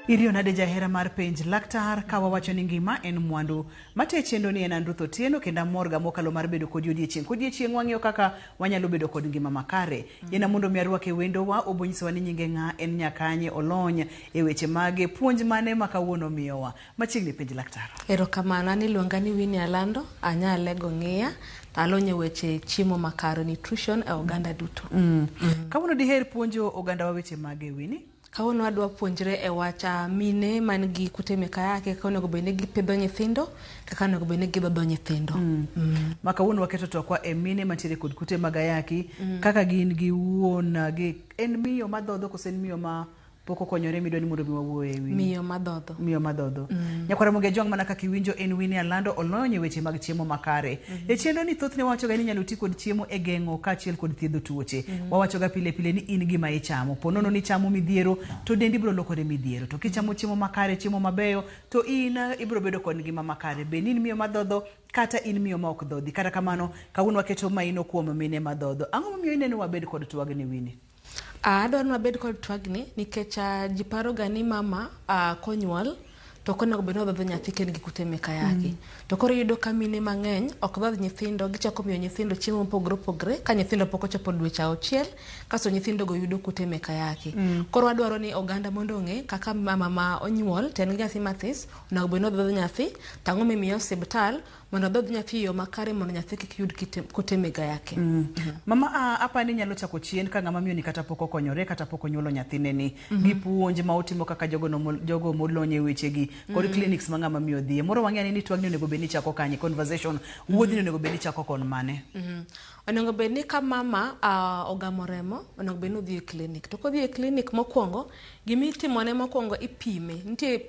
Iriyo nade jahera mar penj laktar ka wawacho ni ngima en mwandu. Mate chenro ni en an Ruth Otieno kendo amor ga mokalo mar bedo kodi odiechieng' kodiechieng' wang'iyo kaka wanyalo bedo kod ngima makare. Yena mondo mi arwake wendowa obo nyisowa ni nyinge ng'a en nyakanye olony e weche mage puonj mane ma kawuono miyowa. Machiegni penj laktar. Erokamano, an iluonga ni Winnie Alando, anya Alego Ng'iya, alony e weche chiemo makare nutrition e oganda duto. Kawuono diher puonjo ogandawa weche mage Winnie? Kawuono adwa puonjre e wach mine man gi kute mek ayaki kaka onego bed ni gipidho nyithindo, kaka onego bed ni gidhodho nyithindo. Ma kawuono waketo twakwa e mine mantiere kod kute mag ayaki kaka gin gi wuon gi en miyo madhodho koso en miyo ma pok okonyore midwa ni mondo mi wawuoye e Winnie? Miyo madhodho. Miyo madhodho. Nyakwara Ramogi Ajwang' mana kaka iwinjo en Winnie Alando olony e weche mag chiemo makare. E chenro ni thothne wawachoga ni inyalo ti kod chiemo e geng'o kaachiel kod thiedho tuoche. Wawachoga pile pile ni in gima ichamo. Po nono ni ichamo midhiero to dendi biro lokore midhiero. To kichamo chiemo makare, chiemo mabeyo to in ibiro bedo kod ngima makare. Bed ni in miyo madhodho kata in miyo ma ok dhodhi. Kata kamano, kawuono waketo maino kuom mine madhodho. Ang'o momiyo ineno wabed kod twagni Winnie? Adwaro ni wabed kod twagni nikech ji paro ga ni mama konyuol to ok onego bed ni odhodho nyathi ka en gi kute mek ayaki. To koro iyudo ka mine mang'eny ok dhodh nyithindo, gichako miyo nyithindo chiemo mopogore opogore ka nyithindo pok ochopo dweche auchiel kasto nyithindo go yudo kute mek ayaki. Koro wadwaro ni oganda mondo ong'e kaka mama ma onyuol to en gi nyathi mathis onego bed ni odhodho nyathi to ang'o mimiye osiptal mondo odhodh nyathi e yo makare mondo nyathi kik yud kute mek ayaki. Mama apa ni nyalo chako chien ka ng'ama miyo ni kata pok okonyore kata pok onyuolo nyathine ni gi puonj ma utimo kaka jogo no jogo molony e weche gi kod clinics ma ng'ama miyo dhiye. Moro wang'eyo ni twagni onego bed ni chako kanye conversation wuodhni onego bed ni chako kon mane. Onego bed ni ka mama ogamo remo onego bed ni odhi e clinic. To kodhi e clinic mokwongo gima itimone mokwongo ipime. Nitie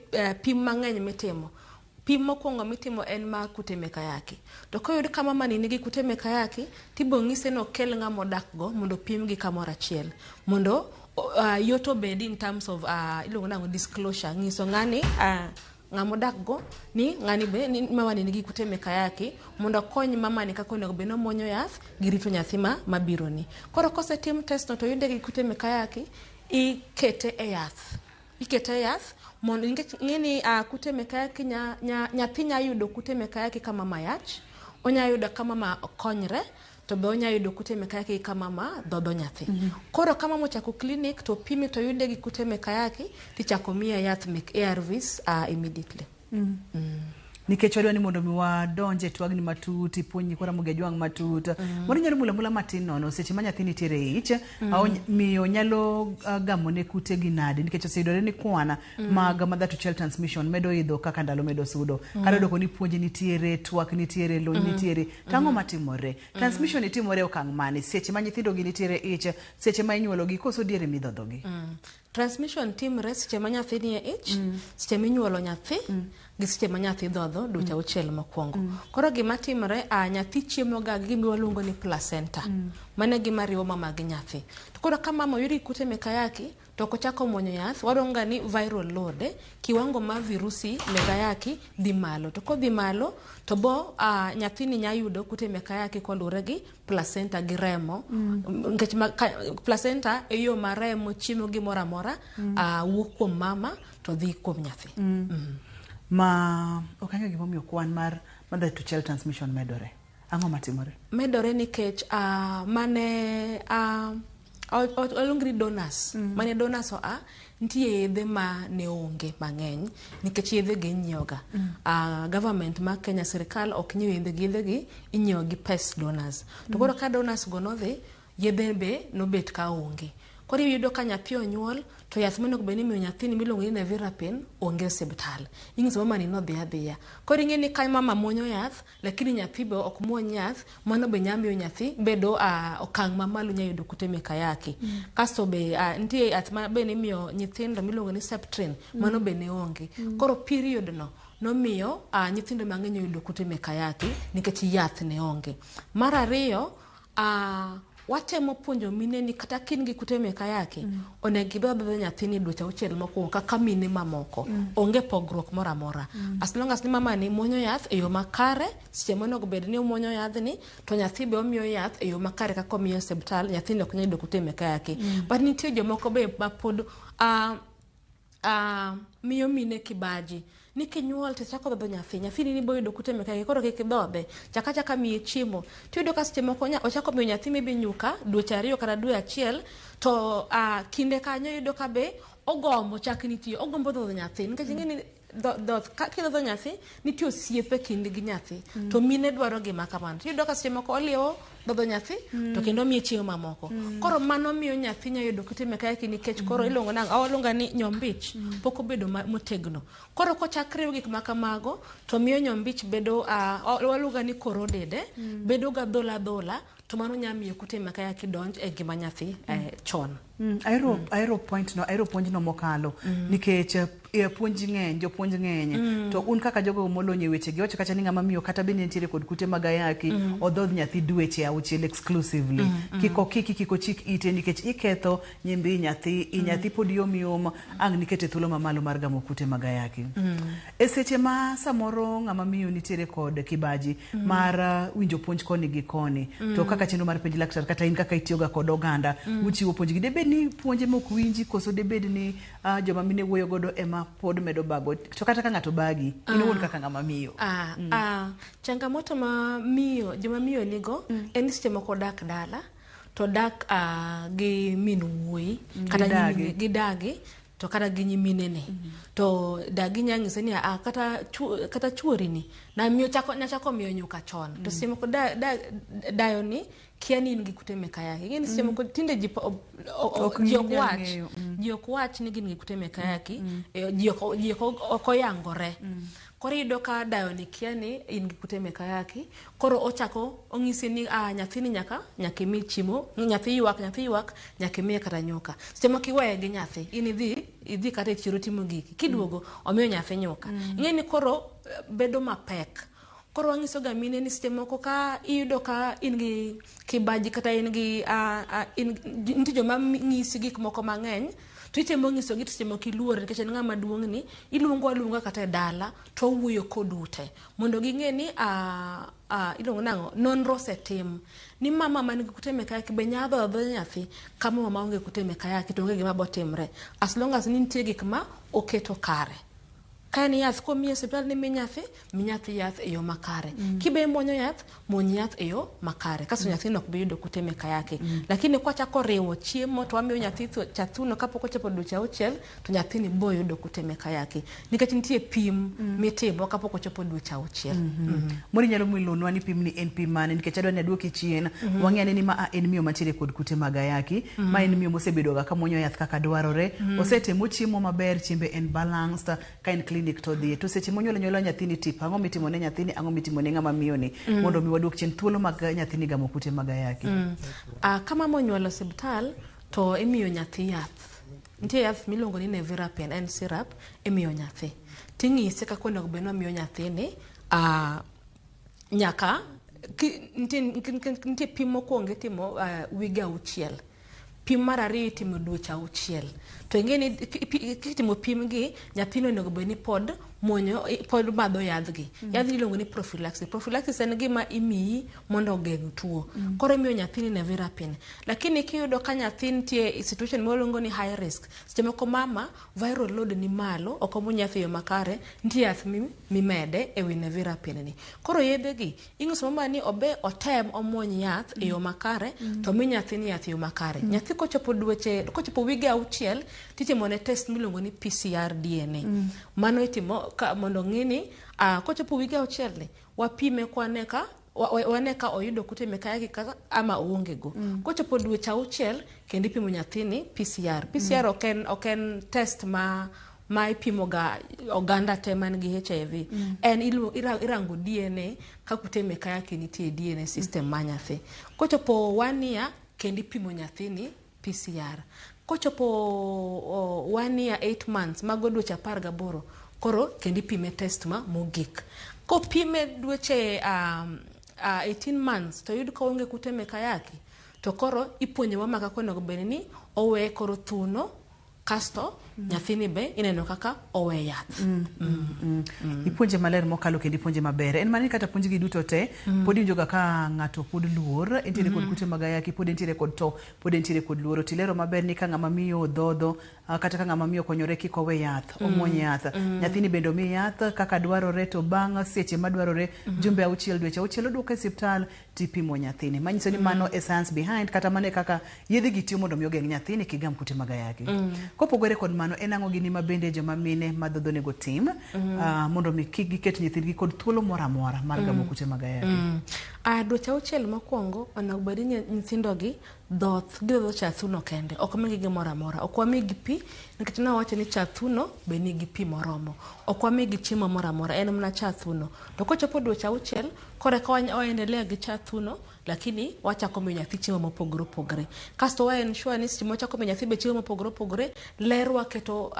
pim mang'eny mitimo. Pim mokwongo mitimo en mar kute mek ayaki. To koyud ka mamani nigi kute mek ayaki, tibo ng'ise ni okel ng'ama odak go mondo opimgi kamoro achiel. Mondo yot obedi in terms of iluongo nang'o disclosure, ng'iso ng'ani ng'ama odak go ni ng'ani be ni mamani nigi kute mek ayaki mondo okony mamani kaka onego bed ni omuonyo yath gi rito nyathi ma mabiro ni. Koro kosetim test no to oyude gi kute mek ayaki, ikete e yath. Ikete e yath mondo nikech ng'e ni kute mek ayaki nya, nya, nyathi nya yudo kute mek ayaki ka mama yach, onya yudo ka mama konyre, to be onya yudo kute mek ayaki ka mama dhodho nyathi. Koro ka mama ochako clinic to opime to oyude gi kute mek ayaki, tichako miye yath mek ARVs immediately. Nikech wadwa ni mondo mi wadonj e twagni matut, ipuonj nyikwa Ramogi Ajwang' matut. Moro inyalo mulo amula matin nono seche ma nyathi nitiere e ich, miyo nyalo gamone kute gi nade nikech oseyudore ni kwan mag mother to child transmission medo idho kaka ndalo medo sudo. Kata doko ni puonj nitiere, twak nitiere, lony nitiere, to ang'o matimore? Transmission itimore e okang' mane? Seche ma nyithindo gi nitiere e ich, seche ma inyuolo gi koso diere midhodho gi? Transmission timre seche ma nyathi nie ich, seche minyuolo nyathi, gi seche ma nyathi dhodho dweche auchiel mokwongo. Koro gima timre, nyathi chiemo ga gi gima waluongo ni placenta. Mano e gima riwo mama gi nyathi. To koro ka mama oyud gi kute mek ayaki, to ok ochako muonyo yath, waluongo ga ni viral load, kiwango mar virusi mek ayaki dhi malo. To kodhi malo, to bo nyathini nya yudo kute mek ayaki koluwore gi placenta gi remo. Nikech placenta e yo ma remo, chiemo gimoro amora wuok kuom mama to dhi kuom nyathi. Ma ok ang'eyo gimomiyo kwan mar mother to child transmission medore. Ang'o matimore? Medore nikech mane waluongo ni donors. Mane donors oa, nitie yedhe ma ne onge mang'eny nikech yedhe gi inyiewo ga. Government ma Kenya sirikal ok nyiew yedhe gi, yedhe gi inyiewo gi pes donors. To koro ka donors go nodhi, yedhe be nobet ka onge. Koro iyudo ka nyathi onyuol to yath monego bed ni imiyo nyathini miluongo ni nevirapine onge e osiptal. Inyiso mama ni nodhi adhiya. Koro ing'e ni ka mama muonyo yath lakini nyathi be ok muony yath, mano be nya miyo nyathi bedo okang' mamalo nya yudo kute mek ayaki. Kasto be nitie yath ma be nimiyo nyithindo miluongo ni Septrin, mano be ne onge. Koro period no nomiyo nyithindo mang'eny oyudo kute mek ayaki nikech yath ne onge. Mar ariyo, watemo puonjo mine ni kata ka in gi kute mek ayaki, onego ibed abeda nyathini dweche auchiel mokwongo kaka mine mamoko. Onge pogruok moro amora. As long as ni mama ni muonyo yath e yo makare, seche monego bed ni omuonyo yadhni, to nyathi be omiyo yath e yo makare kaka omiyo e osiptal, nyathini ok nyal yudo kute mek ayaki. But nitie jomoko be ma pod miyo mine kibaji ni kinyuol to ichako dhodho nyathi, nyathini ni boyudo kute mek ayaki, koro kik idhodhe, chak achaka miye chiemo. Tiyudo ka seche moko ochako miyo nyathi maybe nyuka dweche 2 kata dwe 1 to kinde kanyo iyudo ka be ogombo chak nitie, ogombo dhodho nyathi nikech ing'e ni dhoth kidhodho nyathi nitie osiepe kindi gi nyathi to mine dwaro gima kamano. Tiyudo ka seche moko oliewo dhodho nyathi to kendo omiye chiemo mamoko. Koro mano miyo nyathi nyalo yudo kute mek ayaki nikech koro iluongo nang'o? Waluongo ni nyombich pok obedo motegno. Koro kochak riw gik ma kamago to miyo nyombich bedo waluongo ni corroded, bedo ga dhola adhola to mano nyalo miyo kute mek ayaki donj e ngima nyathi chon. Ahero point no, ahero puonj no mokalo nikech puonj ng'eny, jopuonj ng'eny to un kaka jogo molony e weche gi wacho kata ni ng'ama miyo kata bende nitiere kod kute mag ayaki odhodh nyathi dweche 6 exclusively kik okiki kik ochik ite nikech iketho nyimbi nyathi i nyathi pod yom yom ang' nikete thuolo mamalo mar gamo kute mag ayaki. E seche ma samoro ng'ama miyo nitiere kod kibaji mar winjo puonj koni gi koni to kaka chenro mar penj laktar kata in kaka itiyoga kod oganda uchiwo puonj gi debed ni puonje mok winji koso debed ni joma mine wuoyo godo ema pod medo bago to kata ka ng'ato bagi in owuon kaka ng'ama miyo. Changamoto ma miyo joma miyo nigo en ni seche moko dak dala to dak gi min wuoyi kata gi dagi to kata gi nyiminene to dagi nya nyise ni kata chuori ni na miyo nachako miyo nyuka chon to seche moko dayo ni kia ni in gi kute mek ayaki. Ing'e ni seche moko tinde ji ok wach ji ok wach ni gin gi kute mek ayaki, ji ok oyangore. Koro iyudo ka dayo ni kia ni in gi kute mek ayaki, koro ochako onyisi ni nyathini nyaka imi chiemo, nyathi ywak nyaka imiye kata nyuka. Seche moko iweye gi nyathi, in idhi kata e chiro timo giki, kiduogo omiyo nyathi nyuka. Ing'e ni koro bedo mapek. Koro wanyiso ga mine ni seche moko ka iyudo ka in gi kibaji kata in gi nitie joma ng'isi gik moko mang'eny to itemo nyisogi to seche moko iluor nikech en ng'ama duong' ni iluongo aluonga kata e dala to owuoyo kodu te mondo ging'e ni iluongo nang'o nonro osetim ni mama man gi kute mek ayaki be nyalo dhodho adhodha nyathi ka mama maonge kute mek ayaki to onge gima botimre as long as ni nitie gik ma oketo kare. Ka en yath komiyi e osiptal ni mi nyathi, mi nyathi yath e yo makare. Kibe imuonyo yath, muony yath e yo makare. Kasto nyathino ok bi yudo kute mek ayaki. Lakini kwachako riwo chiemo to wamiyo nyathi cha thuno kapok ochopo dweche 6 to nyathini bo yudo kute mek ayaki. Nikech nitie pim mitimo kapok ochopo dweche 6. Moro inyalo milonwa ni pim ni en pim mane nikech adwa ni aduoki chien. Wang'e ane ni ma en miyo mantiere kod kute mag ayaki, ma en miyo mosebedo ga kamuonyo yath kaka dwarore, osetemo chiemo maber, chiembe en balanced, ka en clinic to odhiye. To seche monyuolo nyuola nyathini tip, ang'o mitimo ne nyathini, ang'o mitimo ne ng'ama miyo ni mondo mi waduok chien thuolo mag nyathini gamo kute mag ayaki. Ka mama onyuolo osiptal to imiyo nyathi yath. Nitie yath miluongo ni Nevirapine, en syrup imiyo nyathi. Ting'ise kaka onego bed ni omiyo nyathini nyaka nitie pim mokwongo itimo wige 6. Pim mar 2 itimo dweche 6. To ing'e ni kitimo pim gi nyathino onego bed ni pod muonyo pod madho yadhgi. Yadhgi iluongo ni prophylaxis. Prophylaxis en gima imiyi mondo ogeng' tuo. Koro imiyo nyathini Nevirapine. Lakini kiyudo ka nyathi nitie e situation miluongo ni high risk, seche moko mama viral load ni malo, ok omuony yath e yo makare, nitie yath mimede e wi Nevirapine ni. Koro yedhe gi ing'iso mama ni obe otem omuony yath e yo makare to mi nyathini yath e yo makare. Nyathi kochopo dweche kochopo wige 6 titimo ne test miluongo ni PCR DNA. Mano itimo ka mondo ong'i ni kochopo wige 6 ni wapime kwane ka wane ka oyudo kute mek ayaki kata ama oonge go. Kochopo dweche 6 kendo ipimo nyathini PCR. PCR ok en test ma ipimo ga oganda te man gi HIV. En irango DNA ka kute mek ayaki nitie e DNA system mar nyathi. Kochopo 1 year kendo ipimo nyathini PCR. Kochopo 1 year 8 months mago dweche 18 koro kendo ipime test ma mogik. Kopime dweche 18 months to yud ka oonge kute mek ayaki to koro ipuonjo mama kaka onego bed ni owe koro thuno kasto Nyathini be ineno kaka owe yath. Ipuonje maler mokalo kendo ipuonje maber. En mana ni kata puonjgi duto te, pod iwinjoga ka ng'ato pod luor, entiere kod kute mag ayaki, pod entiere kod to, pod entiere kod luoro. Tilero maber ni ka ng'ama miyo dhodho, kata ka ng'ama miyo okonyore kik owe yath, omuony yath. Nyathini bende omi yath kaka dwarore to bang' seche madwarore, jumbe auchiel, dweche auchiel oduoke e osiptal tipimo nyathini. Manyiso ni mano e science behind kata mano e kaka yedhe gi tiyo mondo mi ogeng' nyathini kik gam kute mag ayaki. Kopogore kod mano, en ang'o gini ma bende joma mine madhodho onego tim mondo mi kik giket nyithindgi kod thuolo moro amora mar gamo kute mag ayaki? Dweche auchiel mokwongo onego bed ni nyithindogi dhoth, gidhodho cha thuno kende, ok migi gimoro amora. Ok wamigi pi, nikech nawacho ni cha thuno be nigi pi moromo. Ok wamigi chiemo moro amora, en mana cha thuno. To kochopo dweche auchiel, koro eka waendelea gi cha thuno, lakini wachako miyo nyathi chiemo mopogore opogore. Kasto wa ensure ni seche mwachako miyo nyathi be chiemo mopogore opogore, ler waketo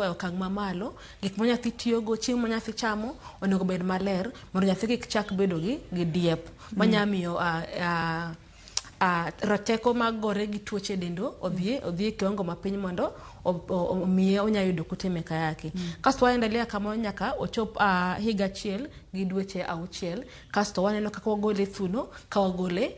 e okang' mamalo, gik ma nyathi tiyogo, chiemo ma nyathi chamo, onego bed maler, mondo nyathi kik chak bedo gi diep, manya miyo rateko mag gore gi tuoche e dendo odhi e kiwango mapiny mondo omiye onya yudo kute mek ayaki. Kasto waendelea kamano nyaka ochop higa achiel gi dweche auchiel, kasto waneno kaka wagole thuno ka wagole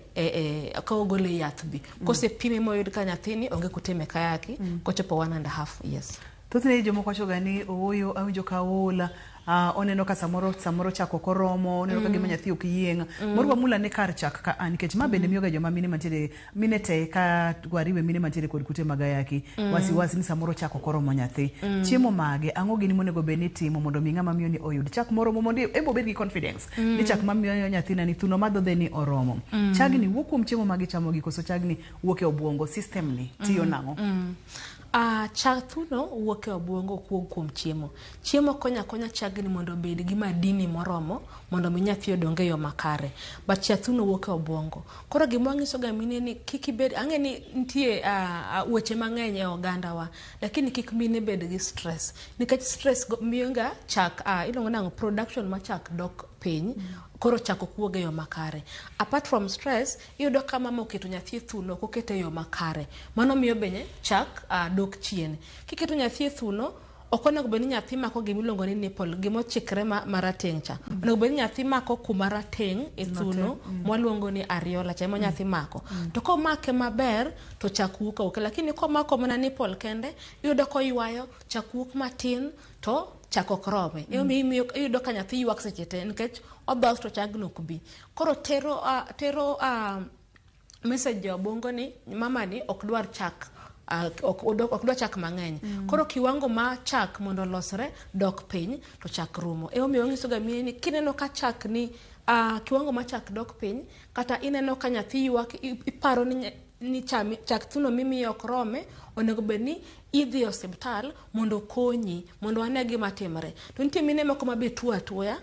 ka wagole yath bi. Kosepime moyud ka nyathini onge kute mek ayaki, kochopo 1.5 years. Thothne jomoko wachoga ni ooyo awinjo ka aol, oneno ka samoro chak ok oromo, oneno ka gima nyathi ok yieng'. Moro wamul ane kar chak ka a nikech ma bende miyoga joma mine mantiere mine te ka wariwe mine mantiere kod kute mag ayaki wasiwasi ni samoro chak ok oromo nyathi. Chiemo mage ang'o gini monego bed ni itimo mondo mi ng'ama miyo ni oyud chak moromo mondo en be obed gi confidence ni chak mamiyo nyathina ni thuno madhodhe ni oromo. Chagni wuok kuom chiemo ma gichamo gi koso chagni wuok e obuongo, system ni tiyo nang'o? Chag thuno wuok e obuongo ok wuog kuom chiemo. Chiemo konyo akonya chagni mondo obed gi madini moromo mondo mi nyathi odong e yo makare. But chag thuno wuok e obuongo. Koro gima wanyiso ga mine ni kik ibed, ang'e ni nitie weche mang'eny e ogandawa, lakini kik mine bed gi stress. Nikech stress go miyo ga chak, iluongo nang'o, production mar chak dok piny, koro chak ok wuog e yo makare. Apart from stress, iyudo ka mama oketo nyathi e thuno, ok okete e yo makare. Mano miyo bende chak dok chien. Kiketo nyathi e thuno, ok onego bed ni nyathi mako gima iluongo ni nipple, gima ochikre marateng' cha. Onego bed ni nyathi mako kuma rateng' e thuno, mwaluongo ni areola cha, ema nyathi mako. To komake maber, to chak wuok awuoka. Lakini komako mana nipple kende, iyudo koywayo, chak wuok matin, to chak ok rome. Emomiyo iyudo ka nyathi ywak seche te, nikech odhoth to chagno ok bi. Koro tero message e obwongo ni mama ni ok dwar chak, ok dwar chak mang'eny. Koro kiwango ma chak mondo olosre dok piny to chak rumo. Emomiyo wanyiso ga mine ni kineno ka chak ni, kiwango ma chak dok piny, kata ineno ka nyathi ywak, iparo ni chak thuno mimiyo ok rome, onego bed ni idhi e osiptal mondo okonyi, mondo wane gima timre. To nitie mine moko ma be tuo atuoya.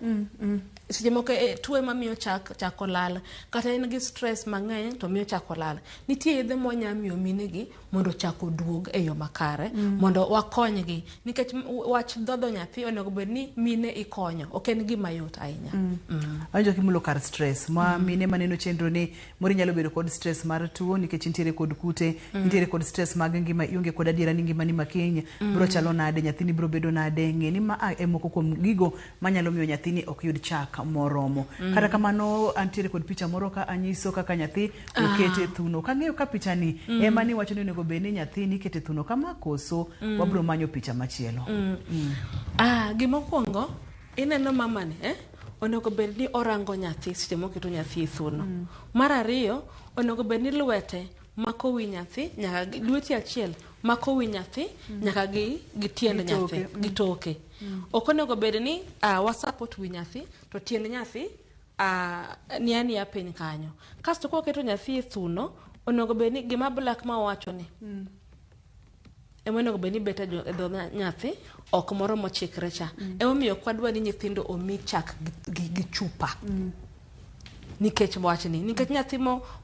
Seche moko tuo ema miyo chak olal, kata en gi stress mang'eny to miyo chak olal. Nitie yedhe ma wanya miyo minegi mondo chak oduog e yo makare, mondo wakonygi. Nikech wach dhodho nyathi onego bed ni mine ikonyo, ok en gima yot ahinya. Awinjo kimulo kar stress, ma mine maneno chenro ni moro inyalo bedo kod stress mar tuo nikech intiere kod kute, intiere kod stress mag ngima, ionge kod adiera ni ngimani ma kiny biro chalo nade, nyathini biro bedo nade, ng'e ni ma e moko kuom gigo manyalo miyo nyathini ok yud chak moromo. Kata kamano antiere kod picha moro ka anyiso kaka nyathi okete thuno. Kang'eyo ka picha ni ema ni wacho ni onego bed ni nyathini ikete thuno kama koso wabiro manyo picha machielo. Gimokwongo ineno mamani, Onego bed ni orango nyathi seche moketo nyathi e thuno. Mar ariyo, onego bed ni lwete mako wi nyathi, nyaka gi, lweti achiel mako wi nyathi, nyaka gi tiend Gi nyathi, toke. gi toke. Ok onego bed ni wa support wi nyathi, to tiend nyathi ni aniya piny kanyo. Kasto koketo nyathi e thuno, onego bed ni gima black ma owacho ni, ema onego bed ni bet e dho nyathi, ok moro mochikre cha. Emomiyo ok wadwa ni nyithindo omi chak gi chupa. Nikech wachni, nikech nyathi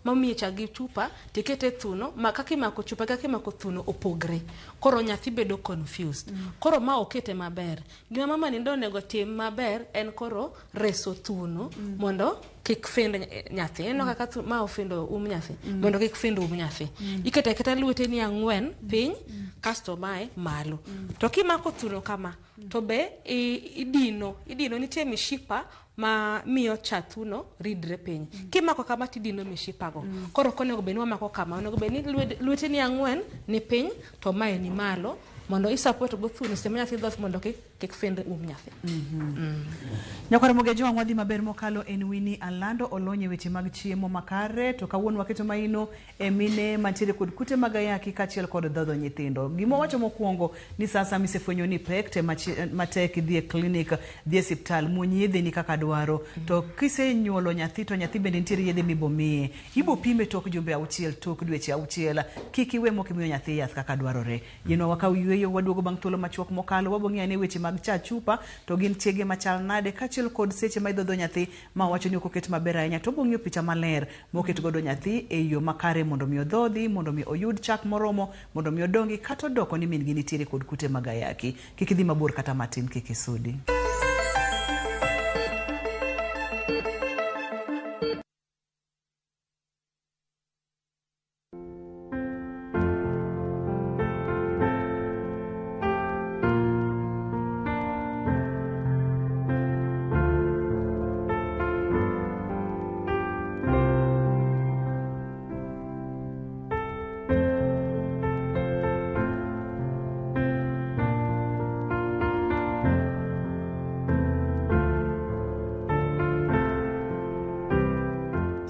momiyo chak gi chupa, tikete e thuno, ma kaka imako chupa, kaka imako thuno opogre. Koro nyathi bedo confused. Koro ma okete maber. Gima mama ni onego tim maber en koro reso thuno mondo kik find nyathi. Ineno kaka ma ofindo nyathi, mondo kik find nyathi. Iketo aketa lweteni 4 piny, kasto mae malo. To kimako thuno kama, to be idino nitie mishipa ma miyo cha thuno ridre piny. Kimako kama tidino mishipago. Koro ok onego bed ni wamako kama, onego bed ni lweteni 4 ni piny to mae ni malo, mondo i support go thuno seche ma nyathi dhoth mondo kik find nyathi. Nyakwar Ramogi Ajwang' wadhi maber mokalo en Winnie Alando olony e weche mag chiemo makare, to kawuono waketo maino e mine mantiere kod kute mag ayaki kaachiel kod dhodho nyithindo. Gima wacho mokwongo ni sasa misefwenyo ni pek te matek idhi e klinik, dhi e siptal, muony yedheni kaka dwaro. To kisenyuolo nyathi to nyathi bende nitiere yedhe mibomiye. Ibo pime tok jumbe 6, tok dweche 6. Kik iwe mok imiyo nyathi yath kaka dwarore. Yienwa wakaw yweyo, waduogo bang' thuolo machuok mokalo, wabong'iyo ane weche mag cha chupa to gin chege machal nade kaachiel kod seche ma idhodho nyathi ma wacho ni ok oket maber ahinya, to wabong'iyo picha maler moket godo nyathi e yo makare mondo mi odhodhi, mondo mi oyud chak moromo, mondo mi odongi kata odoko ni min gi nitiere kod kute mag ayaki. Kik idhi mabor kata matin, kik isudi.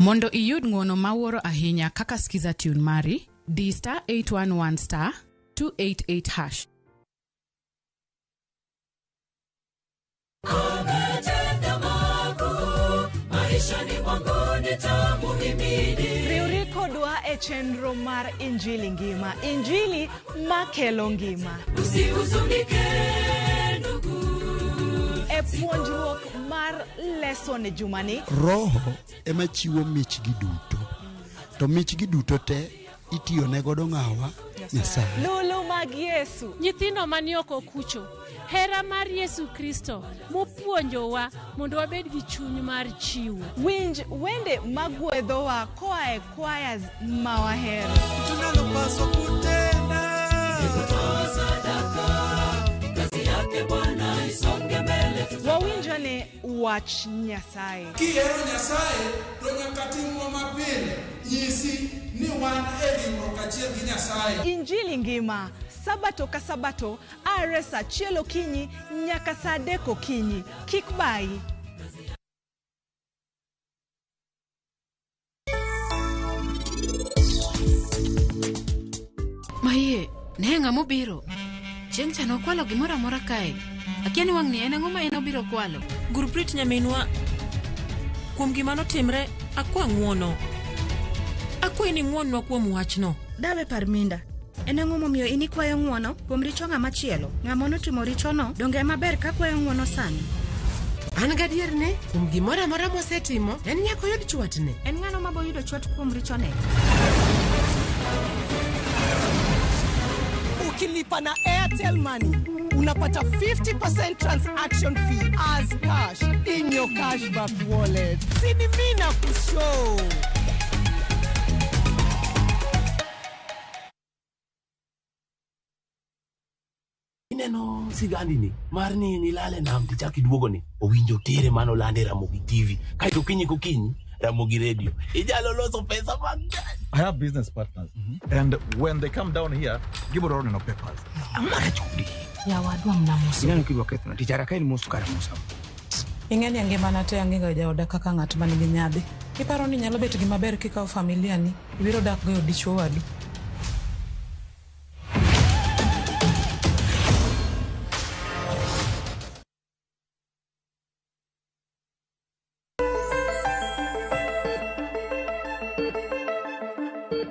Mondo iyud ng'uono mawuoro ahinya kaka Skiza Tune mari, di *811 *288#. Riwri kodwa e chenro mar Injili Ngima, Injili makelo ngima. E puonjruok mar lesson jumani, Roho ema chiwo michgi duto, to michgi duto te itiyo ne godo ng'awa? Nyasaye. Lulu mag Yesu. Nyithindo mani oko kucho, hera mar Yesu Kristo mopuonjowa mondo wabed gi chuny mar chiwo. Winj wende magwedhowa koa e choirs ma wahero. Tunalopaswa kutenda ni kutoa sadaka, kazi yake Bwana isonge mbele. Wawinjane wach Nyasaye. Kihero Nyasaye to nyaka timwa mapile nyisi ni wan e riwruok achiel gi Nyasaye. Injili Ngima, Sabato ka Sabato, are saa 1 okinyi nyaka saa 3 okinyi. Kik bayi. Maye, ne ng'ama obiro. Chieng' cha nokwalo gimoro amora kae. Akia ni wang'ni en ang'o ma en obiro kwalo. Gurpreet nyaminwa, kuom gima notimre, akwa ng'uono. Akwayi ni ng'uonnwa kuom wachno. Dawe Parminda, en ang'o momiyo in ikwayo ng'uono kuom richo ng'ama chielo? Ng'ama notimo richono donge ema ber ka kwayo ng'uono sani? An gadier ni kuom gimoro amora mosetimo, en nyaka oyud chwatne. En ng'ano maboyudo chwat kuom richone? Ukilipa na Airtel Money unapata 50% transaction fee as cash in your cashback wallet. Sini mina kushow. Ineno sigandi ni mar ni nilale nam tichak iduogo ni owinjo tere mano lande Ramogi TV kaeto okinyi kokinyi Ramogi Radio inyalo loso pesa mang'eny. I have business partners, and when they come down here, gibiro neno papers. Amara chudi. Yawadwa mnamuso. Ineno kidwa kethona tich ara ka in mos kara mosa. Ing'e ni ngimana te ang'e jaoda kaka ng'at ma nigi nyadhi. Iparo ni nyalo bet gima ber kikawo familia ni ibiro dak go e od dichuo wadu.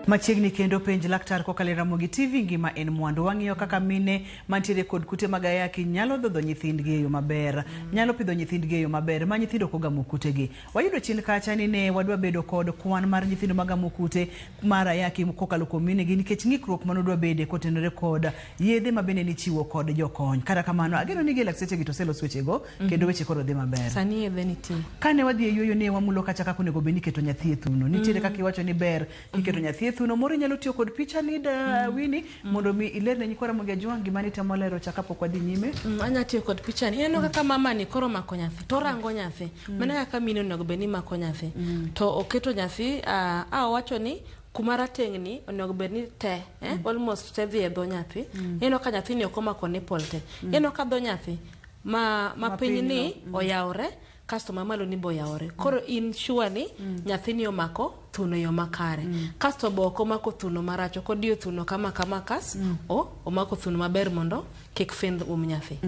Machiegni kendo penj laktar kokalo e Ramogi TV ngima en mwandu. Wang'iyo kaka mine mantiere kod kute mag ayaki nyalo dhodho nyithindgi e yo maber, nyalo pidho nyithindgi e yo maber ma nyithindo ok ogamo kutegi. Wayudo chien kacha ni ne wadwa bedo kod kwan mar nyithindo magamo kute mar ayaki kokalo kuom minegi nikech ng'ikruok manodwa bede kotenore kod yedhe ma bende nichiwo kod jokony. Kata kamano ageno ni gi laktechegi to oselos wechego kendo weche koro dhi maber. Sani yedhe nitie. Kane wadhi e yueyo ne wamulo kacha kaka onego bed ni iketo nyathi e thuno. Nitiere kaka iwacho ni ber kiketo nyathi e thuno. Moro inyalo tiyo kod picha ni da Winnie mondo mi iler ne nyikwa Ramogi Ajwang' gima nitemo lero cha kapok wadhi nyime. Anya tiyo kod picha ni. Ineno kaka mama ni koro omako nyathi to orango nyathi. Mano kaka mine onego bed ni mako nyathi. To oketo nyathi a owacho ni kuma rateng' ni onego bed ni te almost te dhi e dho nyathi. Ineno ka nyathi ni ok omako nipple te. Ineno ka dho nyathi ma piny ni oyawre kasto mamalo ni be oyawore. Koro in sure ni nyathini omako thuno e yo makare. Kasto be ok omako thuno marach, ok odiyo thuno kama kama kas, omako thuno maber mondo kik find um nyathi.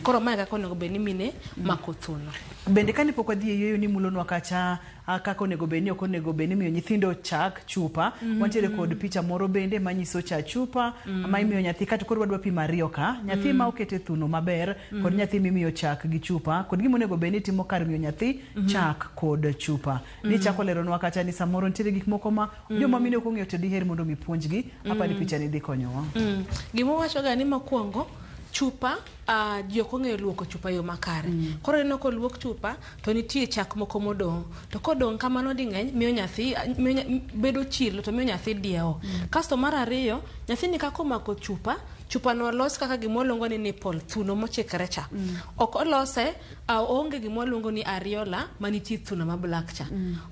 Koro mae kaka onego bed ni mine mako thuno. Bende kane pok wadhi e yueyo ni mulonwa kacha kaka onego bed ni ok onego bed ni miyo nyithindo chak chupa. Wantiere kod picha moro bende manyiso cha chupa ma imiyo nyathi kato koro wadwa pimo ariyo ka. Nyathi ma okete thuno maber kod nyathi mimiyo chak gi chupa kod gima onego bed ni timo kar miyo nyathi chak kod chupa. Ni chako leronwa kacha ni samoro nitiere gik moko ma joma mine ok ong'eyo to diher mondo mi puonjgi. Apa ni picha ni dhi konyowa. Gima wawachoga ni mokwongo chupa ji ok ong'eyo luoko chupa e yo makare. Koro ineno koluok chupa to nitie chak moko modong'. To kodong' kamano ding'eny miyo nyathi bedo chilo to miyo nyathi diewo. Kasto mar ariyo, nyathini kaka omako chupa, chupa no olos kaka gima waluongo ni nipple, thuno mochikre cha. Ok olose, oonge gima waluongo ni areola manitie thuno ma black cha.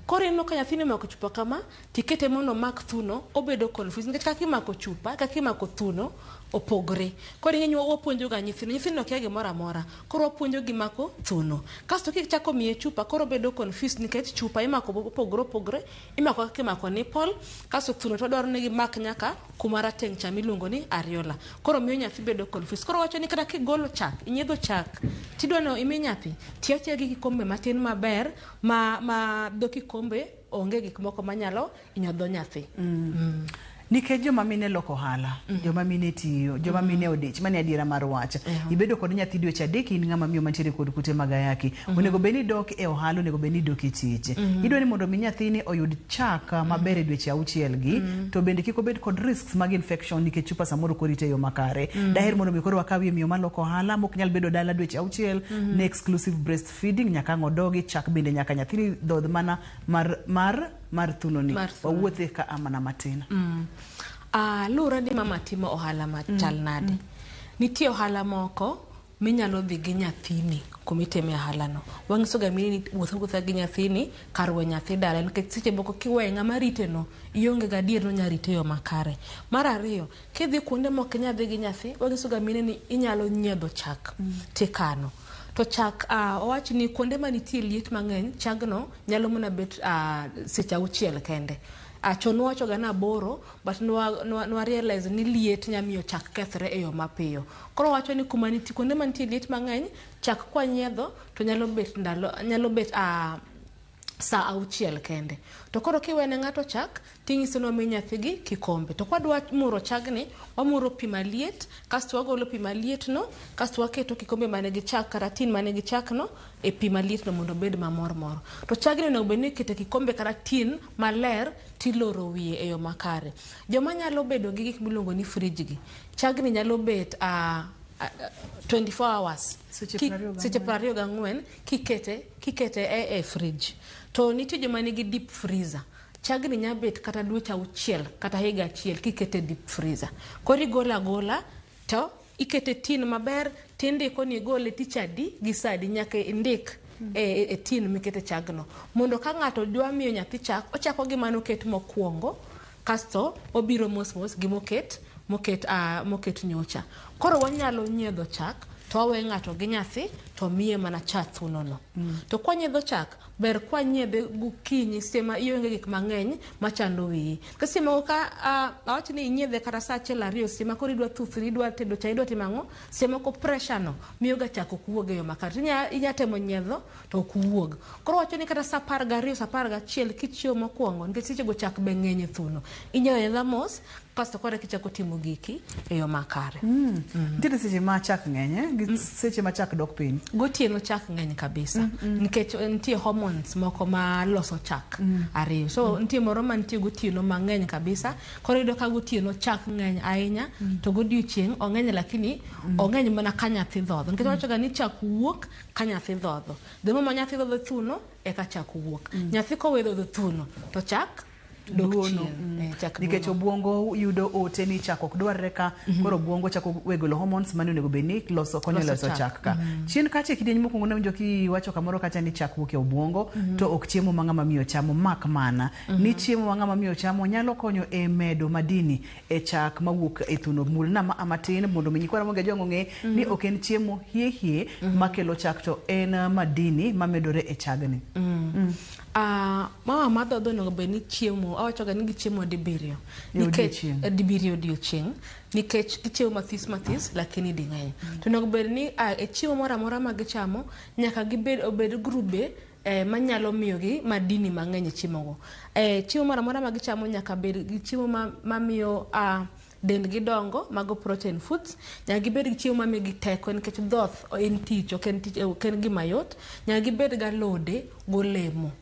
Koro ineno ka nyathini omako chupa kama, tikete mondo omak thuno, obedo confused nikech kaka imako chupa, kaka imako thuno opogre. Koro ing'e ni wapuonjo ga nyithindo, nyithindo kia gimoro amora. Koro wapuonjo gi mako thuno. Kasto kichako miye chupa, koro obedo confused nikech chupa imako opogore opogore, imako kaka imako nipple, kasto thuno to dwaro ni gimak nyaka kuma rateng' cha miluongo ni areola. Koro miyo nyathi bedo confused. Koro wacho ni kata kigolo chak, inyiedho chak, tidwa ni imi nyathi, ti atiya gi kikombe matin maber ma dho kikombe onge gik moko manyalo hinyo dho nyathi. Nikech joma mine loko ohala, joma mine tiyo, joma mine odich, mano e adiera mar wach. Ibedo kod nyathi dweche 3 in ng'ama miyo mantiere kod kute mag ayaki. Onego bed ni idok e ohala, onego bed ni idok e tich. Idwa ni mondo mi nyathini oyud chak maber e dweche 6 gi, to bende kik obed kod risks mag infection nikech chupa samoro ok orite e yo makare. Daher mondo mi koro wakawie miyo maloko ohala mok nyal bedo dala dweche 6 ne exclusive breastfeeding nyaka ang' odogi chak bende nyaka nyathini dhodh mana mar thuno ni. Wawuothe ka amana matin. Luwore ni mama timo ohala machal nade. Nitie ohala moko minyalo dhi gi nyathini kumitime ohala no. Wang'iso ga mine ni wuoth awuotha gi nyathini kar we nyathi dala nikech seche moko kiweyo ng'ama rite no ionge gadier ni onya rite e yo makare. Mar ariyo, kidhi kuonde mok inyal dhi gi nyathi, wang'iso ga mine ni inyalo nyiedho chak tikano. To chak owach ni kuonde manitie liet mang'eny, chagno nyalo mana bet seche 6 kende. Chon wawacho ga ni 8, but nwa realize ni liet nya miyo chak kethre e yo mapiyo. Koro wacho ni kuma nitie kuonde mantie liet mang'eny, chak kwanyiedho to nyalo bet ndalo, nyalo bet saa 6 kende. To koro kiwene ng'ato chak, ting'iso ni wami nyathigi kikombe. To kwadwa muro chagni, wamuro pi maliet, kasto wagolo pi maliet no, kasto waketo kikombe manigi chak kata tin manigi chak no e pi maliet no mondo obed mamor mor. To chagni onego bed ni ikete kikombe kata tin maler tiloro wiye e yo makare. Joma nyalo bedo gi gik miluongo ni fridge gi, chagni nyalo bet 24 hours. Seche 24 kikete e fridge. To nitie joma nigi deep freezer. Chagni nya bet kata dweche 6 kata higa 1 kikete deep freezer. Koro igolo agola to ikete tin maber, tindiko ni igole tich adi gi saa adi nyaka indik e tin mikete chagno. Mondo ka ng'ato dwa miyo nyathi chak, ochako gi mano oket mokwongo, kasto obiro mos mos gi moket nyocha. Koro wanyalo nyiedho chak to wawe ng'ato gi nyathi to miye mana cha thuno no. To kwanyiedho chak, ber kwanyiedhe gokinyi seche ma ionge gik mang'eny machando wiyi. Ka seche moko ka awach ni inyiedhe kata saa achiel ariyo seche ma koro idwa thuthri, idwa tedo chai, idwa timo ang'o, seche moko pressure no miyo ga chak ok wuog e yo makare. Inya, inya temo nyiedho to ok wuog. Koro wacho ni kata saa 12, saa 11 kichiewo mokwongo, nikech seche go chak be ng'eny e thuno. Inyiedho anyiedha mos, kasto koro eka ichako timo giki e yo makare. Nitiere seche ma chak ng'eny eh? Gi seche ma chak dok piny. Gotieno chak ng'eny kabisa nikech nitie hormones moko ma loso chak ariyo. So nitie moro mantie gotieno mang'eny kabisa. Koro iyudo ka gotieno chak ng'eny ahinya to godiochieng' ong'eny lakini ong'eny mana ka nyathi dhodho. Nikech wacho ga ni chak wuok ka nyathi dhodho. The moment ma nyathi dhodho thuno eka chak wuok. Nyathi kowe dhodho thuno to chak dok Duono. chien. Chak Nikech duono. obwongo yudo ote ni chak ok dwarre ka koro obwongo chako we golo hormones mane onego bed ni loso konyo Loso loso chak. chak ka. Chien kacha e kidieny mokwongo nawinjo kiwacho kamoro kacha ni chak wuok e obwongo to ok chiemo ma ng'ama miyo chamo mak mana ni chiemo ma ng'ama miyo chamo nyalo konyo e medo madini e chak mawuok e thuno. Mulna ma matin mondo mi nyikwa Ramogi Ajwang' ong'e ni ok en chiemo hie hie makelo chak to en madini mamedore e chagni. Mama madhodho onego bed ni chiemo, awacho ga ni gichiemo dibiriyo. E Nikech odiochieng'. Dibiriyo odiochieng', nikech gichiemo mathis mathis lakini ding'eny. To onego bed ni e chiemo moro amora ma gichamo nyaka gibed obed grube manyalo miyogi madini mang'eny e chiemo go. Chiemo moro amora ma gichamo nyaka bed gi chiemo mamiyo dendgi dongo, mago protein foods. Nyaka gibed gi chiemo mamiyogi teko nikech dhoth en tich, ok en tich, ok en gima yot. Nyaka gibed gi alode golemo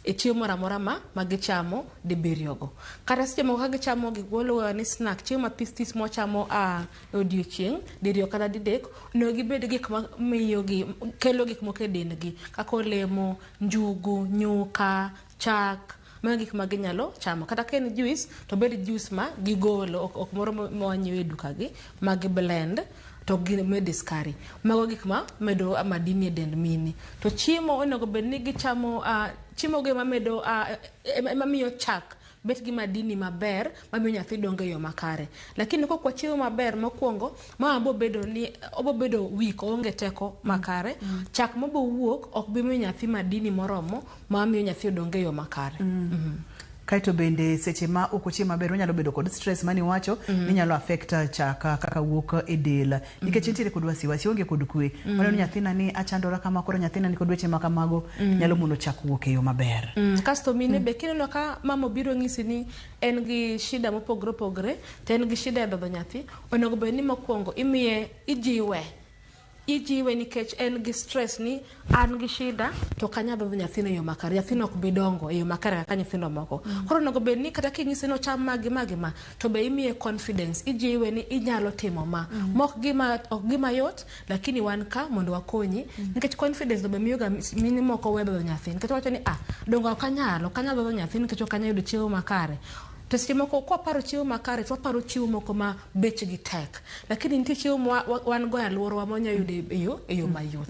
e chiemo moro amora ma gichamo dibiriyo go. Kata seche moko ka gichamo gik waluongo ni snack, chiemo mathis this mwachamo e odiochieng' diriyo kata didek, onego gibed gik ma miyogi kelo gik moko e dendgi kaka olemo, njugu, nyuka, chak, mago gik ma ginyalo chamo. Kata ka en juice to obed juice ma gigolo, ok moro ma wanyiewo e duka gi, ma gi blend to gimede skari. Mago gik ma medo madini e dend mine. To chiemo onego bed ni gichamo chiemo go ema medo ema miyo chak bet gi madini maber mamiyo nyathi dongo e yo makare. Lakini kok wachiemo maber mokwongo, mama bo bedo ni obo bedo weak, oonge teko makare. Chak mabo wuok ok bi miyo nyathi madini moromo ma miyo nyathi odongo e yo makare. Kaeto bende seche ma ok ochiem maber onyalo bedo kod stress mane iwacho ni nyalo affect chak kaka wuok e del nikech entiere kod wasiwasi onge kod kwe. Oneno ni nyathina ni achandora kama koro nyathina ni kod weche ma kamago nyalo mono chak wuok e yo maber. Kasto mine be kineno ka mama obiro ng'isi ni en gi shida mopogore opogore to en gi shida e dhodho nyathi, onego bed ni mokwongo imiye ijiwe. Ijiwe nikech en gi stress ni an gi shida to ok anyal dhodho nyathino e yo makare, nyathino ok bi dongo e yo makare kaka nyithindo moko. Koro onego bed ni kata king'ise ni ocham ma gi ma gi ma, to be imiye confidence, ijiwe ni inyalo timo ma. Mok gima ok gima yot, lakini wan ka mondo wakonyi. Nikech confidence no be miyo ga mine moko we dhodho nyathi. Nikech wacho ni dongo ok anyal, ok anyal dhodho nyathi nikech ok anyal yudo chiemo makare. To seche moko kwaparo chiemo makare to waparo chiemo moko ma bechgi tek. Lakini nitie chiemo ma wan go e alworawa ma wanyalo yudo e yo mayot.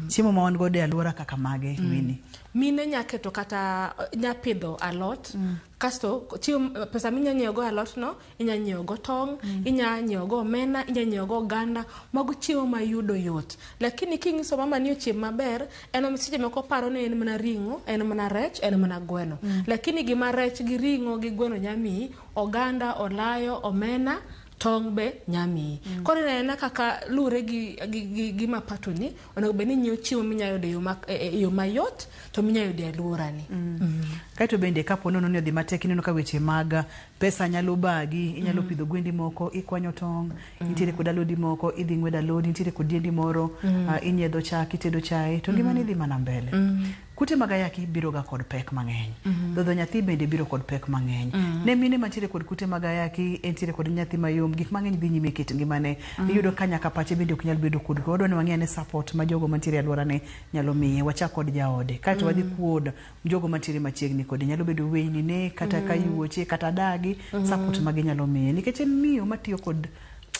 Chiemo ma wan godo e alwora kaka mage, Winnie? Mine nya keto kata nya pidho alot. Kasto chiemo pesa minya nyiewo go alot no, inya nyiewo go tong', inya nyiewo go omena, inya nyiewo go oganda. Mago chiemo ma yudo yot. Lakini king'iso mama ni ochiem maber, en seche moko paro ni en mana ring'o, en mana rech, en mana gweno. Lakini gima rech gi ring'o gi gweno nya miyi, oganda, olayo, omena, tong' be nya miyi. Koro ineno kaka luwore gi mapato ni, onego bed ni inyiewo chiemo minya yudo e yo mayot to minya yudo e alworani. Kaeto bende kapo nono ni odhi matek ineno ka weche mag pesa nyalo bagi, inyalo pidho gwendi moko, ikwanyo tong', nitiere kod alodi moko, idhi ng'wedo alodi, nitiere kod diendi moro, inyiedho chak, itedo chae, to ngimani dhi mana mbele. Kute mag ayaki biro ga kod pek mang'eny. Dhodho nyathi bende biro kod pek mang'eny. Ne mine mantiere kod kute mag ayaki, entiere kod nyathi mayom, gik mang'eny dhi nyime e kit ngimane. Iyudo ka nyaka pache bende ok nyal bedo kod kwe. Wadwa ni wang'e ane support ma jogo mantiere e alworane nyalo miye. Wachak kod jaode, kaeto wadhi kuod jogo mantiere machiegni kode. Nyalo bedo weyni ne, kata ka yuoche, kata dagi, support ma ginyalo miye. Nikech en miyo matiyo kod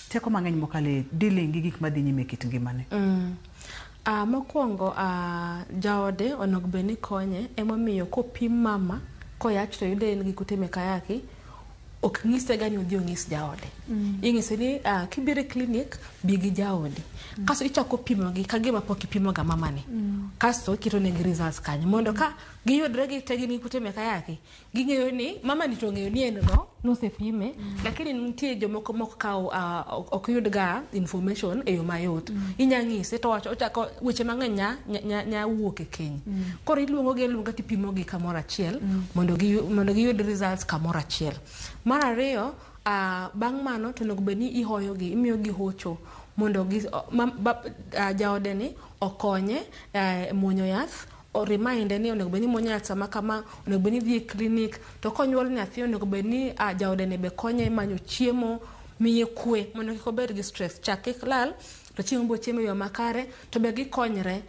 teko mang'eny mokalo dealing gi gik madhi nyime e kit ngimane. Mokwongo jaode onego bed ni konye, emomiyo kopim mama koyach to yude en gi kute mek ayaki, Ok nyise ga ni odhi onyis jaode. Inyise ni kibiro e clinic bi gi jaodi. Kasto ichako pimo gi ka gima pok ipimo ga mamani. Kasto iketo negi results kanyo mondo ka giyudre gi te gin gi kute mek ayaki, ging'eyo ni mamani to ong'eyo ni en go nosepime, lakini nitie jomoko mok kaw ok yud ga information e yo mayot. Inya ng'ise to wacho ochako weche mang'eny nya wuok e keny. Koro iluongo gi aluonga tipimo gi kamoro achiel mondo giyud results kamoro achiel. Mar ariyo, bang' mano to onego bed ni ihoyo gi, imiyo gi hocho mondo gi, ma, ba, jaode ni okonye muonyo yath, oriminde ni onego bed ni muonyo yath sama kama, onego bed ni dhi e clinic, to konyuol nyathi onego bed ni jaode ni be konye manyo chiemo, miye kwe mondo kik obed gi stress, chak kik lal, to chiemo bo chiemo e yo makare, to be gikonyre,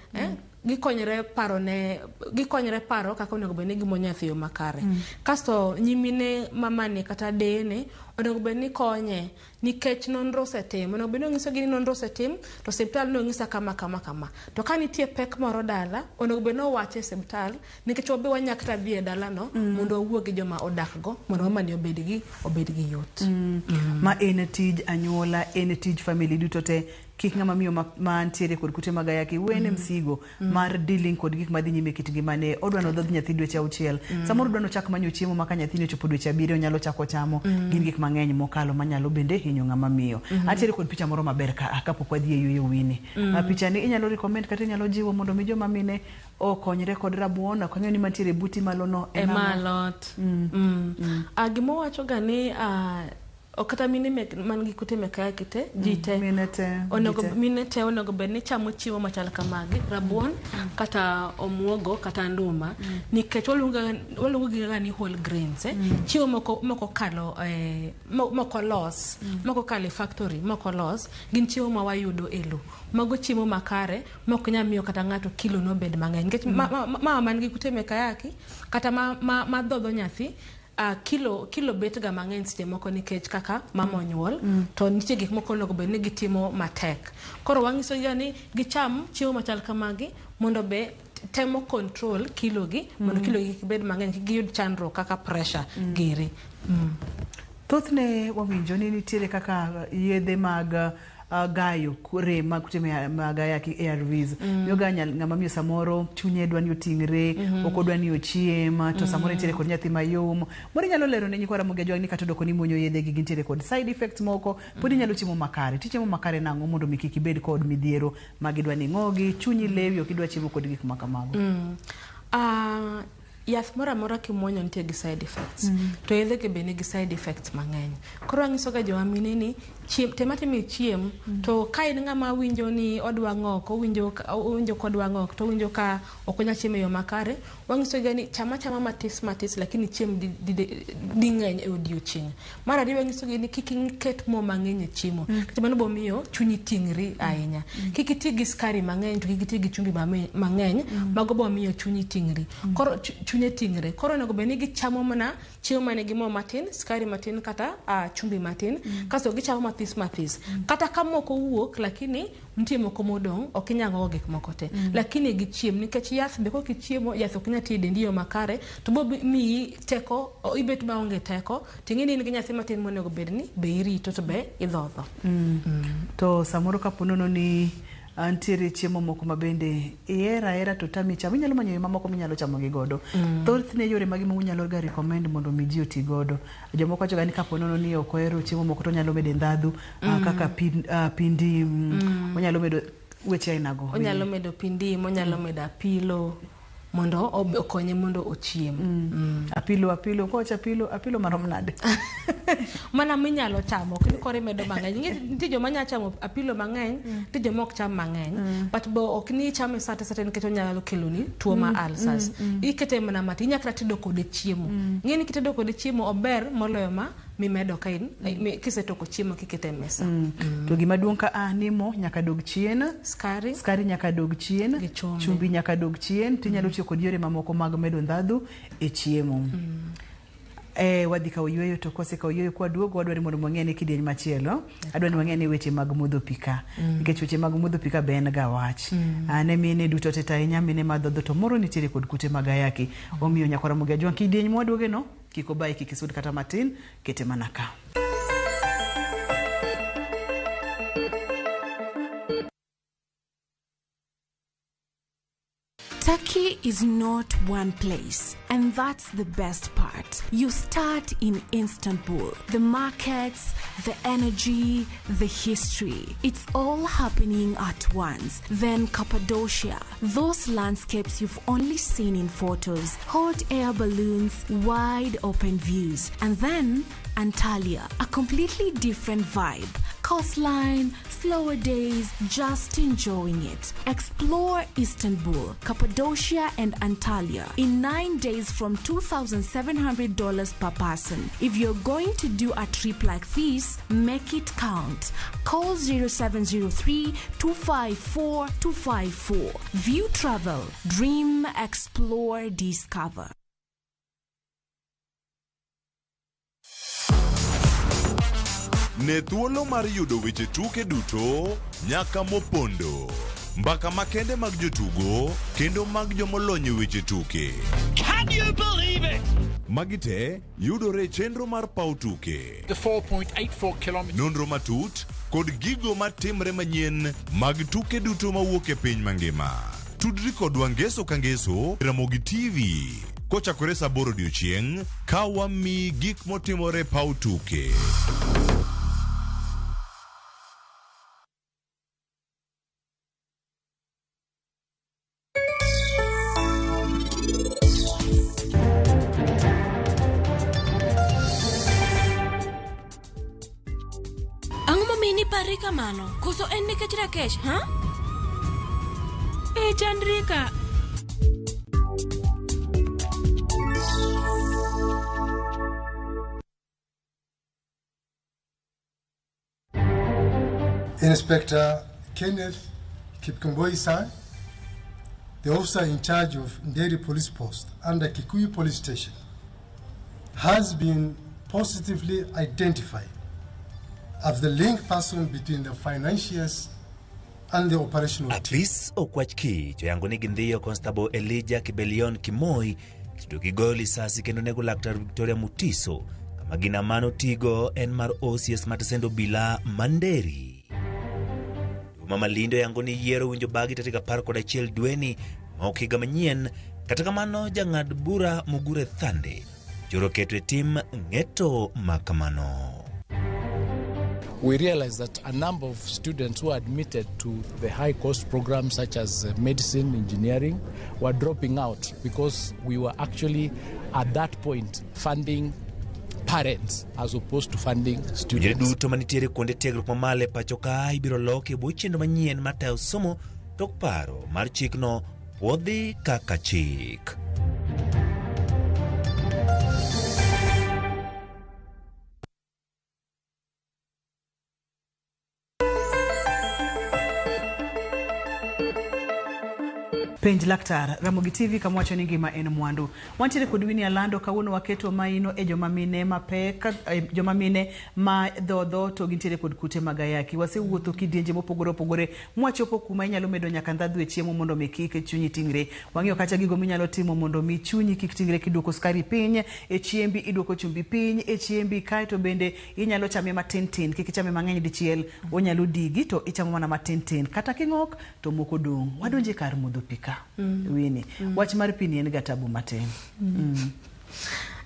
gikonyre paro ne gikonyre paro kaka onego bed ni gimuonyo nyathi e yo makare. Kasto nyimine mamani kata deyene onego bed ni konye nikech nonro osetim, onego bed ni onyisogi ni nonro osetim to osiptal nonyisa kama kama kama, to ka nitie pek moro dala onego bed ni owache e osiptal nikech wabe wanya kata dhi e dalano mondo wawuo gi joma odak go mondo mamani obed gi yot. Ma en tij anyuola, en tij family duto te. Kik ng'ama miyo mantiere kod kute mag ayaki wene msigo mar dealing kod gik madhi nyime e kit ngimane. Odwa nodhodh nyathi dweche 6. Samoro odwa nochak manyo chiemo ma ka nyathini ochopo dweche 7 onyalo chako chamo. Gin gik mang'eny mokalo manyalo bende hinyo ng'ama miyo. Antiere kod picha moro maber ka kapok wadhi e yueyo wini. Picha ni inyalo recommend kata inyalo jiwo mondo mi joma mine okonyre kod rabuon. Ok ang'eyo ni mantiere buti malo no en Ema ang'o? Alot. Gima wacho ga ni ok kata mine man gi kute mek ayaki te, ji te Mine te, onego ji te. Mine te onego bed ni chamo chiemo machal kamagi, rabuon kata omuogo kata nduma, nikech waluongo gi ga ni whole grains, eh. Chiemo moko kalo moko los moko kalo e factory, moko los gin chiemo ma wayudo e lo. Mago chiemo makare mok nyal miyo kata ng'ato kilo no bed mang'eny nikech mama man gi kute mek ayaki kata ma dhodho nyathi, kilo bet ga mang'eny seche moko nikech kaka mama onyuol, to nitie gik moko onego bed ni gitimo matek. Koro wang'iso ga ni gicham chiemo machal kamagi mondo be temo control kilo gi mondo kilo gi kik bed mang'eny, kik giyud chandruok kaka pressure giri. Thothne wawinjo ni nitiere kaka yedhe mag gayo rem mag kute mag ayaki, ARVs, miyo ga ng'ama miyo samoro chunye dwa ni oting're, ok odwa ni ochiem, to samoro nitiere kod nyathi mayom. Moro inyalo lero ne nyikwa Ramogi Ajwang' ni kata odoko ni muonyo yedhe gi gintiere kod side effects moko, pod inyalo chiemo makare. Tichiemo makare nang'o mondo mi kik ibed kod midhiero ma gidwa ni ng'ogi, chunyi lewi, ok idwa chiemo kod gik ma kamago. Yath moro amora kimuonyo nitie gi side effects, to yedhe gi be nigi side effects mang'eny. Koro anyiso ga joma mine ni chiem, tem atima ichiem, to ka in ng'ama winjo ni odwa ng'ok, owinjo kodwa ng'ok, to owinjo ka ok onyal chiemo e yo makare, wanyiso ga ni cham achama matis matis, lakini chiem ding'eny e odiochieng'. Mar ariyo, wanyiso gi ni kik iket mo mang'eny e chiemo, nikech mano bo miyo chunyi ting'ri ahinya. Kik iti gi skari mang'eny, to kik iti gi chumbi mang'eny, mago bo miyo chunyi ting'ri. Koro chunye ting're. Koro onego bed ni gichamo mana chiemo manigi mo matin, skari matin kata chumbi matin, kasto gichamo mathis mathis. Kata ka moko wuok, lakini nitie moko modong', ok inyal ng'ogo gik moko te. Lakini gichiem, nikech yath be kok ichiemo, yath ok nyal tiyo e dendi e yo makare, to bo miyi teko, ibet maonge teko, ting'e ni in gi nyathi matin monego bed ni be irito to be idhodho. To samoro kapo nono ni ntiere chiemo moko ma bende ihero ahera to tami chamo, inyalo manyo yore mamoko minyalo chamo gi godo. Thothne yore mage ma unyalo ga recommend mondo mi ji oti godo? Jomoko wacho ga ni kapo nono ni ok ohero chiemo moko to onyalo medo ndhadhu, kaka pi ndim, onyalo medo weche aina go. Onyalo medo pi ndim, onyalo medo apilo mondo okonye mondo ochiem. Apilo, apilo, kowacho apilo, apilo marom nade? Mana minyalo chamo, ok ni koro imedo mang'eny. Nitie joma nyalo chamo apilo mang'eny, nitie joma ok cham mang'eny. But bo ok ni ichame sate sate nikech onyalo keloni tuo ma ulcers. Ikete mana matin, inyalo kata tedo kode chiemo. Ing'e ni kitedo kode chiemo ober moloyo ma mimedo ka in kisetoko chiemo kikete e mesa. To gima duong' ka a ni mo nyaka dog chien, skari, skari nyaka dog chien, gi chumbi, chumbi nyaka dog chien, tinyalo tiyo kod yore mamoko mag medo ndhadhu e chiemo. Wadhi kawo yueyo, to kwasekawo yueyo kwaduogo wadwaro ni mondo wang'e ni kidieny machielo adwa ni wang'e ni weche mag modho pi ka, nikech weche mag modho pi ka be en ga wach. Ne mine duto te, to ahinya mine madhodho to moro nitiere kod kute mag ayaki. Omiyo nyakwa Ramogi Ajwang', kidieny mwaduoge no. Kik obayi, kik isud kata matin, kete mana ka. Turkey is not one place, and that's the best part. You start in Istanbul. The markets, the energy, the history. It's all happening at once. Then Cappadocia, those landscapes you've only seen in photos, hot air balloons, wide open views. And then Antalya, a completely different vibe. Coastline, slower days, just enjoying it. Explore Istanbul, Cappadocia, and Antalya in 9 days from $2,700 per person. If you're going to do a trip like this, make it count. Call 0703 254 254. View Travel. Dream, explore, discover. Ne thuolo mar yudo weche tuke duto nyaka mopondo. Mbaka makende mag jotugo kendo mag jomolony e weche tuke. Can you believe it? Magi te yudore e chenro mar paw tuke. The 4.84 kilometers. Nonro matut kod gigo matimre manyien mag tuke duto mawuok e piny mangima. Tudri kodwa ngeso ka ngeso Ramogi TV kochakore saa 8 odiochieng' ka wamiyi gik motimore e paw tuke. Ang'o momiyo nipari kamano? Koso en nikech Rakesh, ha? E Chandrika. Inspector Kenneth Kipkemboi Sang, the officer in charge of Nderi Police Post under Kikuyu Police Station, has been positively identified as the link person between the financiers and the operational team. Apis Okwach Kich oyango ni gindhiyo Constable Elijah Kibelion Kimoi kendo gigoyo lisasi kendo nego laktar Victoria Mutiso kama gina mano tigo en mar OCS Matasendo Bila Manderi. Duma Malindo oyango ni yiero winjo bagi tarik 11 dweni ma ok higa manyien. Kata kamano jang'ad bura Mugure Thande choro keto e tim ng'eto makamano. We realize that a number of students who are admitted to the high cost programs such as medicine, engineering, were dropping out because we were actually at that point funding parents as opposed to funding Puonjre students. duto manitiere kuonde tiegruok mamalo e pacho ka ibiro loki e bwo chenro manyien mar tayo somo tok paro mar chikno puodhi kaka chik. Penj laktar Ramogi TV kama wacho ni ngima en mwandu. Wantiere kod Winnie Alando kawuono waketo maino e joma mine mapek, joma mine ma dhodho to gintiere kod kute mag ayaki. Wasewuotho kidienje mopogore opogore mwachopo kuma inyalo medo nyaka ndhadhu e chiemo mondo mi kik chunyi tingre. Wang'iyo kacha gigo minyalo timo mondo mi chunyi kik tingre kiduoko sukari piny e chiembi, iduoko chumbi piny e chiembi, kaeto bende inyalo chame matin tin, kik ichame mang'eny dichiel, onyalo digi to ichamo mana matin tin. Kata king'ok to moko dong'. Wadonje kar modho pi ka. Winnie, wach mar pi ni en ga tabu matin.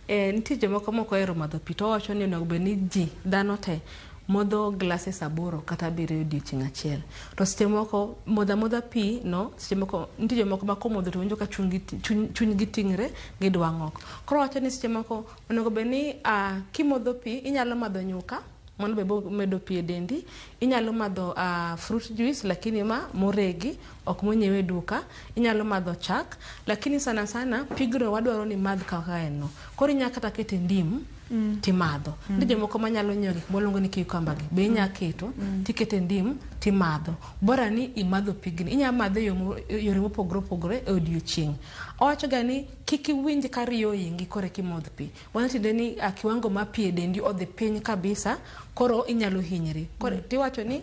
Nitie jomoko mok ohero madho pi to wacho ni onego bed ni ji dhano te modho glasses 8 kata 7 odiochieng' achiel. To seche moko modho amodha pi no, seche moko nitie jomoko ma komodho to winjo ka chunygi ting're gidwa ng'ok. Koro wacho ni seche moko onego bed ni kimodho pi inyalo madho nyuka mano be bo medo pi e dendi, inyalo madho fruit juice lakini ma moregi ok monyiew e duka, inyalo madho chak lakini sana sana pigno wadwaro ni madh kaka en no. Koro inyalo kata kete ndim timadho. Nitie jomoko manyalo nyiewo gik mwaluongo ni cucumber gi be inya keto tikete ndim timadho. Bora ni imadho pigni. Inya madhe yore mopogore opogore e odiochieng'. Owacho ga ni kik iwinj ka riyo ohingi koro eka imodh pi. Mano tiende ni kiwango mar pi e dendi odhi piny kabisa koro inyalo hinyri. Koro tiwacho ni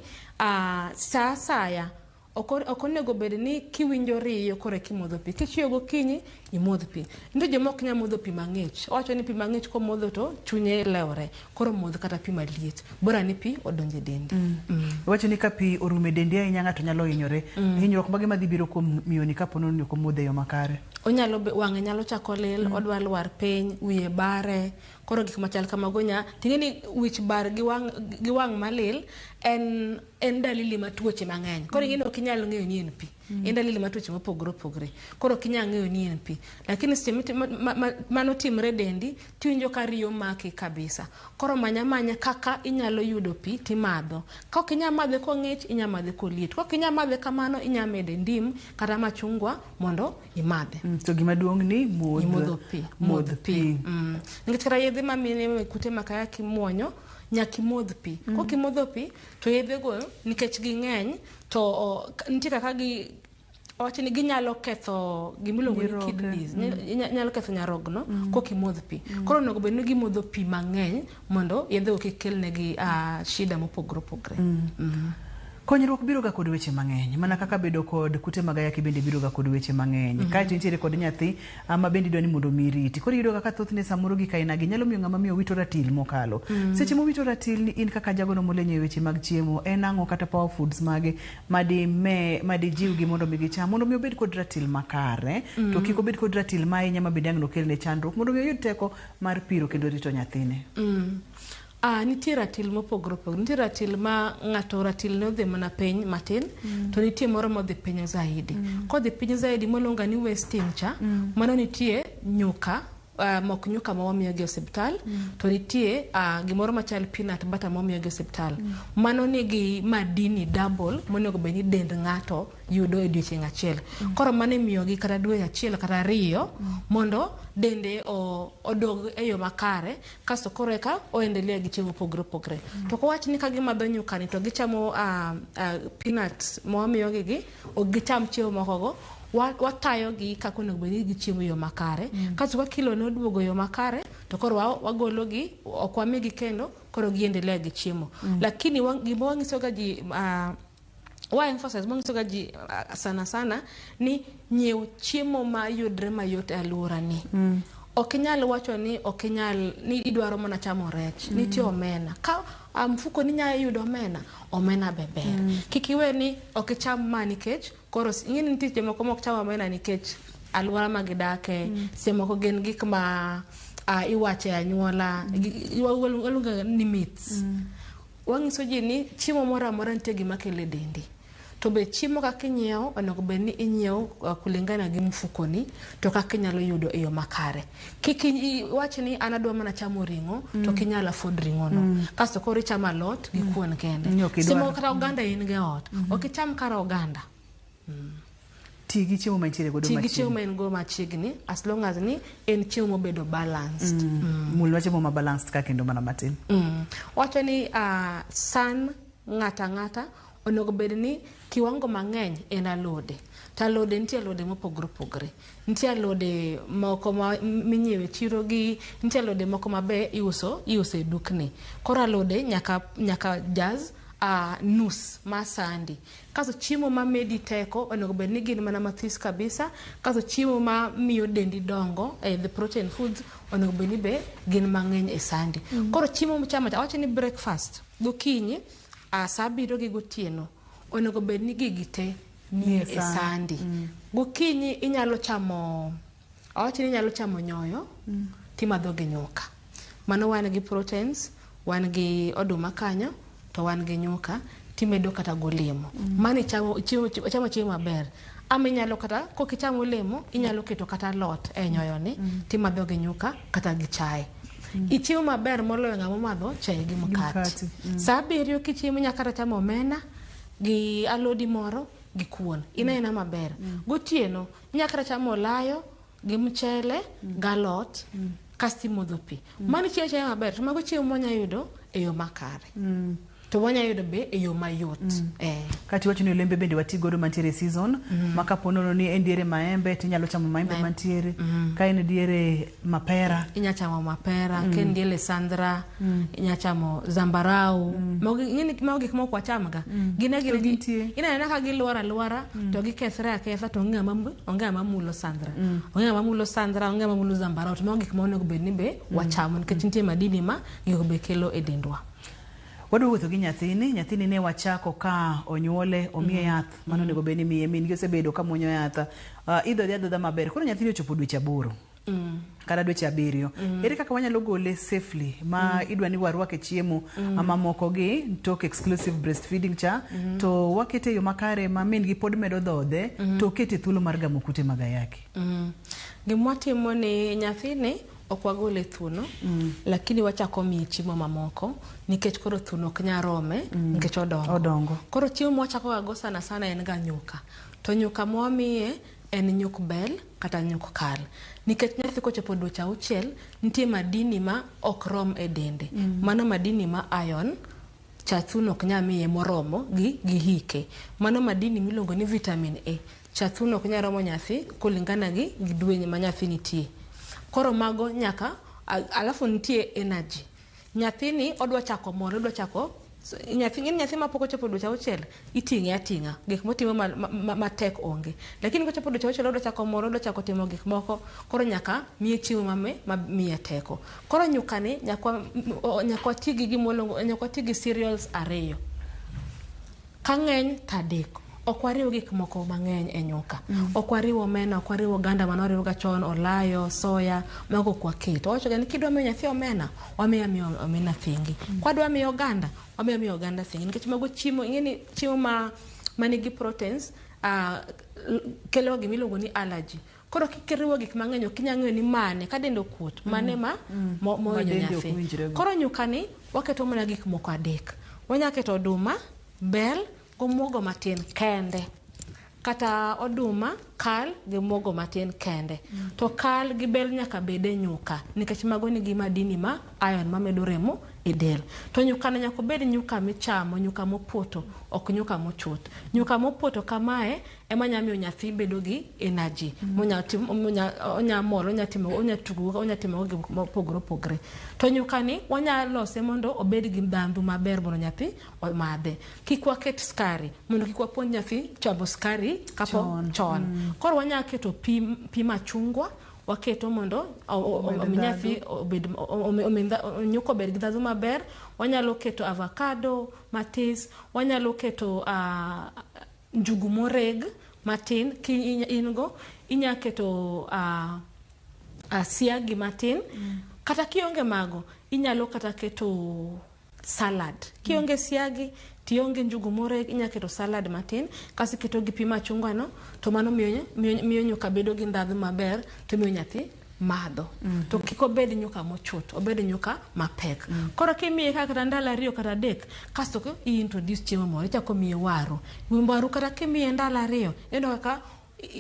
sa asaya Ok onego bed ni kiwinjo riyo koro eka imodho pi. Kichiew gokinyi, imodh pi. Nitie joma ok nyal modho pi mang'ich. Owacho ni pi mang'ich komodho to chunye lewore. Koro modh kata pi maliet. Bora ni pi odonjo e dendi. Iwacho ni ka pi orumo e dendi ahinya ng'ato nyalo hinyore. Hinyruok mage madhi biro kuom miyoni kapo ni ok omodho e yo makare? Onyalo wang'e nyalo chako lil, odwa lwar piny, wiye bare. Koro gik machal kamago nya ting'e ni wich bar gi wang' gi wang' malil en en dalili ma tuoche mang'eny. Koro ing'e ni ok inyal ng'eyo ni en pi. En dalili ma tuoche mopogore opogore. Koro ok inyal ng'eyo ni en pi. Lakini seche mano timre e dendi, tiwinjo ka riyo maki kabisa. Koro many amanya kaka inyalo yudo pi timadho. Ka ok inyal madhe kong'ich, inyal madhe koliet. Ka ok inyal madhe kamano, inyal mede ndim kata machungwa mondo imadhe. To gima duong' ni modh Imodho pi. Modh pi. Nikech kata yedhe ma mine kute ma kayaki muonyo, nyaka imodh pi. Kok imodho pi, to yedhego nikech ging'eny, to nitie kaka gi wacho ni ginyalo ketho gimiluongo ni Nyiroke. kidneys. Nyalo ketho nyarogno kok imodh pi. Koro onego bed ni gimodho pi mang'eny mondo yedhego kik kelnegi shida mopogore opogore. Konyruok biro ga kod weche mang'eny, mana kaka bedo kod kute mag ayaki bende biro ga kod weche mang'eny. Kaeto intiere kod nyathi ma bende idwa ni mondo mi iriti. Koro iyudo kaka thothne samoro gik aina gi nyalo miyo ng'ama miyo wito ratil mokalo. Seche mowito ratil ni in kaka jagono molenyo e weche mag chiemo, en ang'o kata power foods mage madi jiwgi mondo mi gicham mondo mi obed kod ratil makare, to kik obed kod ratil ma ahinya ma bende ang' nokelne chandruok mondo mi oyud teko mar piro kendo rito nyathine. Nitie ratil mopogore opogore. Nitie ratil ma ng'ato ratil ne odhi mana piny matin, to nitie moro modhi piny zaidi. Kodhi piny zaidi moluongo ni wasting cha, mano nitie nyuka, mok nyuka ma wamiyo gi e osiptal, to nitie gimoro machal peanut butter ma wamiyo gi e osiptal. Mano nigi madini double monego bed ni dend ng'ato yudo e odiochieng' achiel. Koro mano imiyogi kata dwe achiel kata ariyo mondo dende odog e yo makare, kasto koro eka oendelea gi chiemo mopogore opogore. To kowach ni ka gimadho nyuka ni to gichamo peanut ma wamiyogi gi, ok gicham chiemo moko go, watayogi kaka onego bed ni gichiemo e yo makare. Kasto ka kilo ne oduogo e yo makare, to koro wagologi, ok wamigi kendo, koro giendelea gi chiemo. Lakini gima wang'iso ga ji, wa emphasize, wanyiso ga ji sana sana ni nyiew chiemo ma yudre mayot e alworani. Ok inyal wacho ni ok inyal ni idwaro mana chamo rech. Nitie omena. Ka mfuko ni nyalo yudo omena, omena be ber. Kik iwe ni ok icham ma nikech koro ing'e ni nitie jomoko mok cham omena nikech alwora ma gidake, seche moko gin gik ma iwacho e anyuola, waluongo ni myths. Wang'iso ji ni chiemo moro amora nitie gima kelo e dendi. To be chiemo kaka inyiewo onego bed ni inyiewo kulingana gi mfukoni to kaka inyalo yudo e yo makare. Kik iwach ni an adwa mana chamo ring'o to ok inyal afford ring'o no. Kasto koro ichamo alot gi kuon kende. Ni ok Seche idwar. moko kata oganda in go e ot, ok icham kara oganda. Ti gi chiemo mantiere godo Ti gi chiemo machiegni. ma in go machiegni as long as ni en chiemo mobedo balanced. Mulwa chiemo ma balanced ka kendo mana matin. Wacho ni san ng'ata ang'ata onego bed ni kiwango mang'eny en alode. To alode nitie alode mopogore opogore. Nitie alode moko ma minyiewo e chiro gi, nitie alode moko ma be iuso e dukni. Koro alode nyaka jaz nus mar sandi. Kasto chiemo ma medi teko onego bed ni gin mana mathis kabisa. Kasto chiemo ma miyo dendi dongo, the protein foods onego bed ni be gin mang'eny e sandi. Koro chiemo michamo cha, awacho ni breakfast gokinyi, sa abiriyo gi gotieno onego bed ni gigi te nie e san. sandi. Gokinyi inyalo chamo, awacho ni inyalo chamo nyoyo timadho gi nyuka. Mano wan gi proteins, wan gi oduma kanyo, to wan gi nyuka, timedo kata golemo. Mano ichamo chiemo chiemo maber. Ama inyalo kata, kok ichamo olemo, inyalo keto kata alot e nyoyo ni, timadho gi nyuka kata gi chae. Ichiemo maber moloyo ng'ama omadho chae gi mkate. Mkate. Sa abiriyo kichiemo inyalo kata chamo omena gi alodi moro gi kuon. In aina maber. Gotieno inyalo kata chamo olayo gi mchele galot kasto imodho pi. Mano chiemo chiemo maber to mago chiemo mwanya yudo e yo makare. To wanya yudo be e yo mayot. Kati wacho ni olembe bende wati godo mantiere e season ma kapo nono ni en diere maembe tinyalo chamo maembe mantiere ka en diere mapera inya chamo mapera ka en diere sandra inya chamo zambarau mago ing'eni mago gik moko wachamga gin agina ineno anena ka giluoro aluora to gikethre aketha to onge ng'ama onge ng'ama mulo sandra onge ng'ama mulo sandra onge ng'ama mulo zambarau to mago gik ma onego bed ni be wachamo nikech nitie madini ma gigo be kelo e dendwa. Wadwa wuotho gi nyathini, nyathini ne wachako ka onyuole omiye yath mano onego bed ni imiye min gi osebedo ka muonyo yath idhodhe adhodha maber koro nyathini ochopo dweche 8 kata dweche 7 ere kaka wanyalo gole safely ma idwa ni warwake chiemo mamoko gi tok exclusive breastfeeding cha to wakete e yo makare ma min gi pod medo dhodhe to okete thuolo mar gamo kute mag ayaki. Gima watimo ni nyathini ok wagole thuno lakini wachako miye chiemo mamoko nikech koro thuno ok nyal rome nikech odongo. Koro chiemo mwachako ga go sana sana en ga nyuka. To nyuka mwamiye en nyuk bel kata nyuk kal. Nikech nyathi kochopo dweche 6 nitie madini ma ok rom e dende. Mano madini ma iron cha thuno ok nyal miye moromo gi hike. Mano madini miluongo ni vitamin A cha thuno ok nyal romo nyathi kulingana gi dwe ma nyathi nitie. Koro mago nyaka alafu nitie energy. Nyathini odwa chako mor, odwa chako nyathi ng'eni nyathi mapok ochopo dweche 6 iting'e ating'a gik motimo matek onge. Lakini kochopo dweche 6 odwa chako mor, odwa chako timo gik moko, koro nyaka miye chiemo ma miye teko. Koro nyukani nyaka wati gi gimoluongo, nyaka wati gi cereals 2. Ka ng'eny to 3. Ok wariw gik moko mang'eny e nyuka. Ok wariw omena, ok wariw oganda mane wariw ga chon, olayo, soya, mago ok waket. Wawacho ga ni kidwa miyo nyathi omena, wamiyo amiya omena thingi. Kwadwa miyo oganda, wamiyo amiya oganda thingi. Nikech mago chiemo, ing'e ni chiemo ma nigi proteins kelo gima iluongo ni allergy. Koro kiriwo gik mang'eny ok inyal ng'eyo ni mane, ka dende okuot, mane ma mohinyo nyathi. Koro nyukani waketo mana gik moko 3. Wanyalo keto oduma, bel, gi muogo matin kende. Kata oduma, kal gi muogo matin kende. To kal gi bel nyaka bed e nyuka nikech mago nigi madini ma iron mamedo remo e del. To nyuka no nyaka obed nyuka michamo, nyuka mopoto, ok nyuka mochot. Nyuka mopoto kamae ema nyalo miyo nyathi bedo gi energy. Onya mor, onya timo, onya tugo, onya timo gik mopogore opogore. To nyuka ni wanyalo lose mondo obed gi ndhandhu maber mondo nyathi omadhe. Kik waket skari mondo kik wapuonj nyathi chamo skari kapok chon. Koro wanyalo keto pi machungwa waketo mondo omi nyathi obed nyuka obed gi ndhandhu maber. Wanyalo keto avocado matis, wanyalo keto njugu moreg matin ki in go, inya keto siagi matin. Kata kionge mago inyalo kata keto salad. Kionge siagi tionge njugu moreg inya keto salad matin, kasi keto gi pi machungwa no to mano miyo nyuka bedo gi ndhandhu maber to miyo nyathi madho. To kik obed nyuka mochot, obed nyuka mapek. Koro kimiye kata ndalo 2 kata 3 kasto i introduce chiemo moro, ichako miye waru. Waru kata kimiye ndalo 2 ineno kaka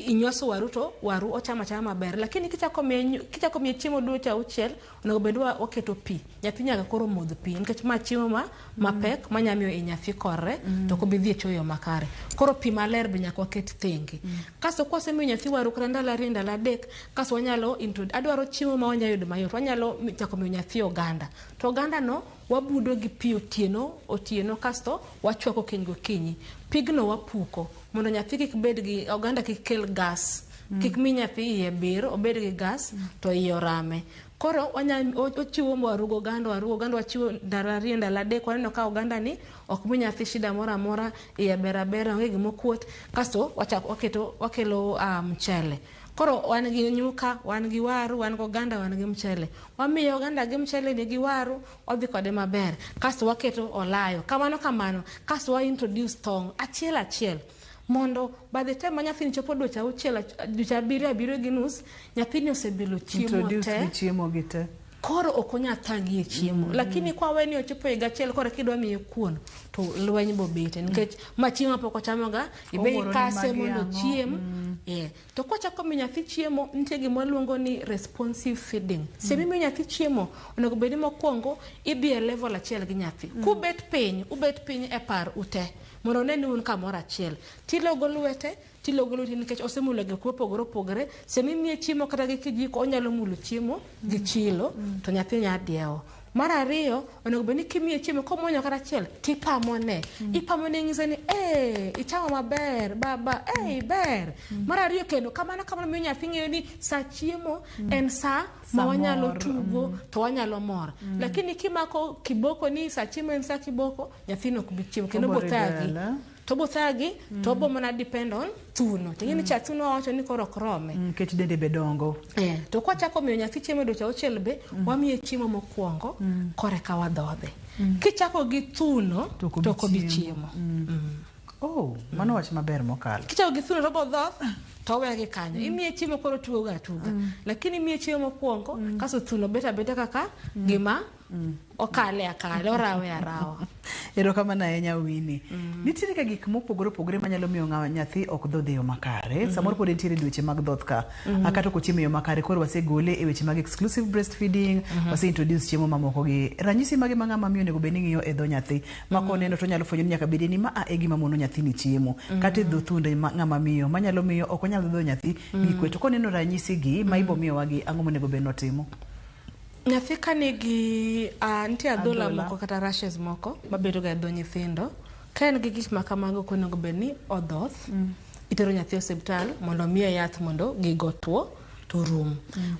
inywaso waru to waru ochamo achama maber. Lakini kichako miye chiemo dweche 6 onego bed waketo pi. Nyathi nyaka koro modh pi nikech ma chiemo mapek manya miyo i nyathi korre to ok obi dhi e choo e yo makare. Koro pi maler be nyaka waket thenge. Kasto kwasemiyo nyathi waru kata ndalo 2 ndalo 3 kasto wanyalo adwaro chiemo ma wanyalo yudo mayot. Wanyalo chako miyo nyathi oganda. To oganda no wabudo gi pi otieno kasto wachwako kiny gokinyi. Pigno wapuko mondo nyathi kik bed gi oganda, kik kel gas. Kik mi nyathi iye bir, obed gi gas to iye orame. Koro ochiwo waru go oganda, wachiwo ndalo 2 ndalo 3, waneno ka oganda ni ok mi nyathi shida moro amora, iye ber abera, onge gima okuot. Kasto wachako wakelo mchele. Koro wan gi nyuka, wan gi waru, wan gi oganda, wan gi mchele. Wamiyo oganda gi mchele ni gi waru, odhi kode maber. Kasto waketo olayo. Kamano kamano, kasto wa introduce tong' achiel achiel. Mondo by the time ma nyathini chopo dweche 6, dweche 7, 7.5, nyathini osebilo chiemo Introduce te. Gi chiemo gi te. Koro ok onyal thagi e chiemo. Lakini kwa weni ochopo higa achiel koro kidwa miye kuon to lweny bobete nikech ma chiemo pok ochamoga ibe Owuoro ni ikase magi mondo ang'o? ochiem. Yeah. To kwachako miyo nyathi chiemo nitie gima waluongo ni responsive feeding. Sama imiyo nyathi chiemo onego bed ni mokwongo idhi e level achiel gi nyathi. Kubet piny, ubet piny e par ute mondo one ni un kamoro achiel. Tilogo lwete, tilogo lweti nikech osemulo gik mopogore opogore. Sama imiye chiemo kata gi kijiko onyalo mulo chiemo gi chilo to nyathi nya diewo. Mar ariyo, onego bed ni kimiye chiemo komuonyo kata achiel tipamone. Ipamone ing'ise ni eh ichamo maber baba eh ber. Mar ariyo kendo kamano kamano miyo nyathi ng'eyo ni sa chiemo en sa ma Sa wanyalo mor, tugo to wanyalo mor. Lakini kimako kiboko ni sa chiemo en sa kiboko, nyathino ok bi chiemo kendo Obo bothagi. rebel, eh? To bothagi to obo mana depend on thuno. Ting'e ni cha thuno wawacho ni koro ok rome. Nikech dende be dongo. To kwachako miyo nyathi chiemo e dweche auchiel be, wamiye chiemo mokwongo koreka wadhodhe. Kichako gi thuno To ok to ok obi obi chiemo. Oh, mano wach maber mokalo. Kichako gi thuno to obodhoth to owegi kanyo. Imiye chiemo koro tugo ga atuga. Lakini imiye chiemo mokwongo kasto thuno bet abeta kaka gima okale akale, orawe arawa. Erokamano ahinya Winnie. Nitiere ga gik mopogore opogore manyalo miyo ng'a nyathi ok dhodh e yo makare. Samoro pod entiere dweche mag dhoth ka. Kata ok ochiemo e yo makare koro wasegole e weche mag exclusive breastfeeding, wase introduce chiemo mamoko gi. Ranyisi mage ma ng'ama miyo onego bed ni ng'iyo e dho nyathi ma koneno to onyalo fwenyo ni nyaka bed ni ma a e gima mono nyathini chiemo. Kata e dho thunde ma ng'ama miyo manyalo miyo ok onyal dhodho nyathi gi kwe. To koneno ranyisi gi ma ibo miyowa gi ang'o monego bed ni otimo? Nyathi ka nigi nitie adhola Adhola. moko kata rashes moko mabedo ga e dho nyithindo. Ka en gi gik ma kamago ok onego bed ni odhoth. Itero nyathi e osiptal mondo omiye yath mondo gigo tuo to rum.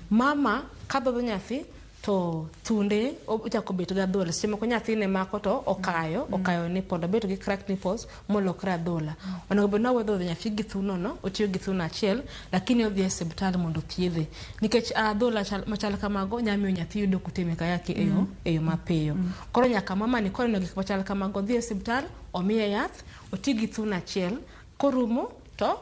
Mama ka dhodho nyathi to thunde ochako bet gi adhola. Seche moko nyathi ne mako to okayo, okayo nipple, obet gi cracked nipples molokre adhola. Onego bed ni owe dhodho nyathi gi thuno no, otiyo gi thuno achiel, lakini odhi e osiptal mondo othiedhe. Nikech adhola machal kamago nyalo miyo nyathi yudo kute mek ayaki e yo e yo mapiyo. Koro nyaka mama ni koneno gik machal kamago odhi e osiptal, omiye yath, oti gi thuno achiel, korumo to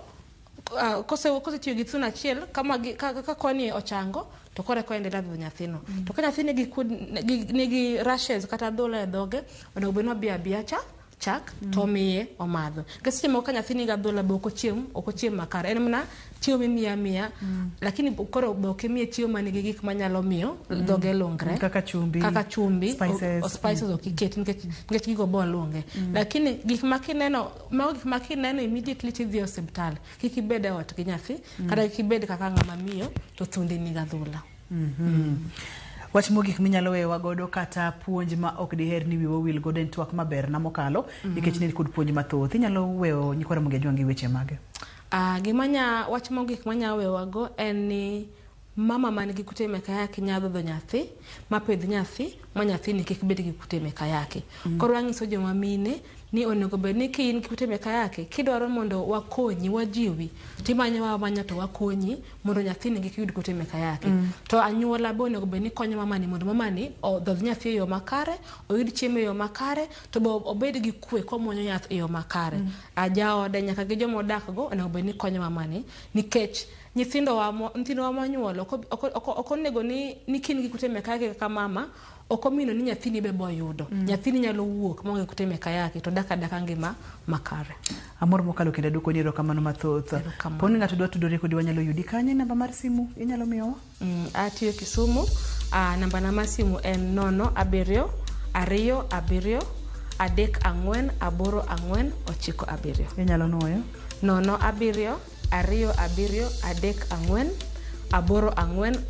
kosetiyo gi thuno achiel kama ka koni ochango to koro eka oendelea dhodho nyathino. To ka nyathi nigi rashes kata adhola e dhoge, onego bed ni obiyo abiya chak to omiye omadho. Nikech seche moko ka nyathi nigi adhola be ok ochiem makare. En mana chiemo mimiye amiya, lakini koro be ok imiye chiemo manigi gik manyalo miyo dhoge lungre. Kaka chumbi. Kaka chumbi, Spices. Spices ok iket nikech gigo bo lunge. Lakini gik ma kineno, mago gik ma kineno immediately tidhi e osiptal. Kik ibed e ot gi nyathi, kata kik ibed kaka ng'ama miyo to thundi nigi adhola. Wach mogik minyalo weyowa godo kata puonj ma ok diher ni wiwa owil godo en twak maber na mokalo nikech ne kod puonj mathoth. Inyalo weyo nyikwa Ramogi Ajwang' gi weche mage? Gima nya wach mogik manya weyowago en ni mama man gi kute mek ayaki nya dhodho nyathi, ma pidh nyathi, ma nyathini kik bed gi kute mek ayaki. Koro wanyiso joma mine ni onego bed ni ka in gi kute mek ayaki, kidwaro mondo wakonyi, wajiwi, timanyowa amanya to wakonyi mondo nyathini kik yud kute mek ayaki. To anyuola be onego bed ni konyo mamani mondo mamani odhodh nyathi e yo makare, oyud chiemo e yo makare, to be obed gi kwe komuonyo yath e yo makare. Jaode nyaka gi joma odak go onego bed ni konyo mamani nikech nyithindo wa monyuolo ok onego ni ka in gi kute mek ayaki kaka mama, ok omino ni nyathini be boyudo. Nyathini nyalo wuok maonge kute mek ayaki to dak adaka ngima makare. Amor mokalo kendo aduoko ni erokamano mathoth. Poni ng'ato dwa tudore kodi wanyalo yudi kanye? Namba mar simu inyalo miyowa? Atiyo Kisumu. Namba na mar simu en 0 7 2 7 3 4 8 4 9 7. Inyalo nuoyo? 0 7 2 7 3 4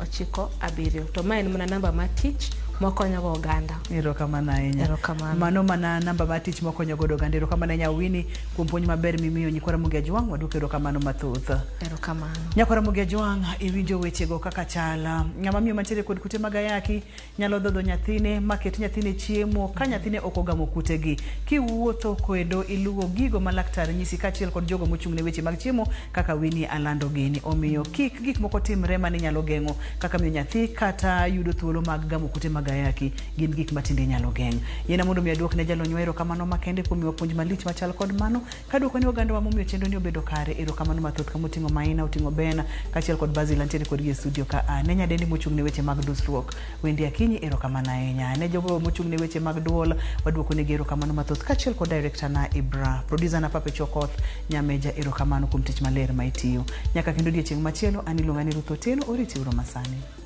8 4 9 7. To ma en mana namba mar tich makonyo go oganda. Erokamano ahinya. Erokamano. Mano mana namba mar tich makonyo godo oganda. Erokamano ahinya Winnie kuom puonj maber mimiyo nyikwa Ramogi Ajwang'. Waduoko erokamano mathoth. Erokamano. Nyakwa Ramogi Ajwang', iwinjo wechego kaka chala. Ng'ama miyo mantiere kod kute mag ayaki nyalo dhodho nyathine maket nyathine chiemo ka nyathine ok ogamo kutegi. Kiwuotho kendo iluwo gigo ma laktar nyisi kaachiel kod jogo mochung' ne weche mag chiemo kaka Winnie Alando gini. Omiyo kik gik moko timre mane nyalo geng'o kaka miyo nyathi kata yudo thuolo mag gamo kute mag mag ayaki gin gik ma tinde inyalo geng'. Yiena mondo mi aduok ne jalonywa erokamano makende kuom miwa puonj malich machal kod mano. Kaduoko ni ogandawa momiyo chenro ni obedo kare erokamano mathoth kama oting'o Maina, oting'o Ben kaachiel kod Basil antiere kodgi e studio ka a. Ne nyadendi mochung' ne weche mag dusruok Wendy Akinyi erokamano ahinya. Ne jogo mochung' ne weche mag duol waduoko negi erokamano mathoth kaachiel kod director na Ibra, producer na Pape Chokoth Nyameja erokamano kuom tich maler ma itiyo. Nyaka kendo odiechieng' machielo an iluonga ni Ruth Otieno oriti uru masani.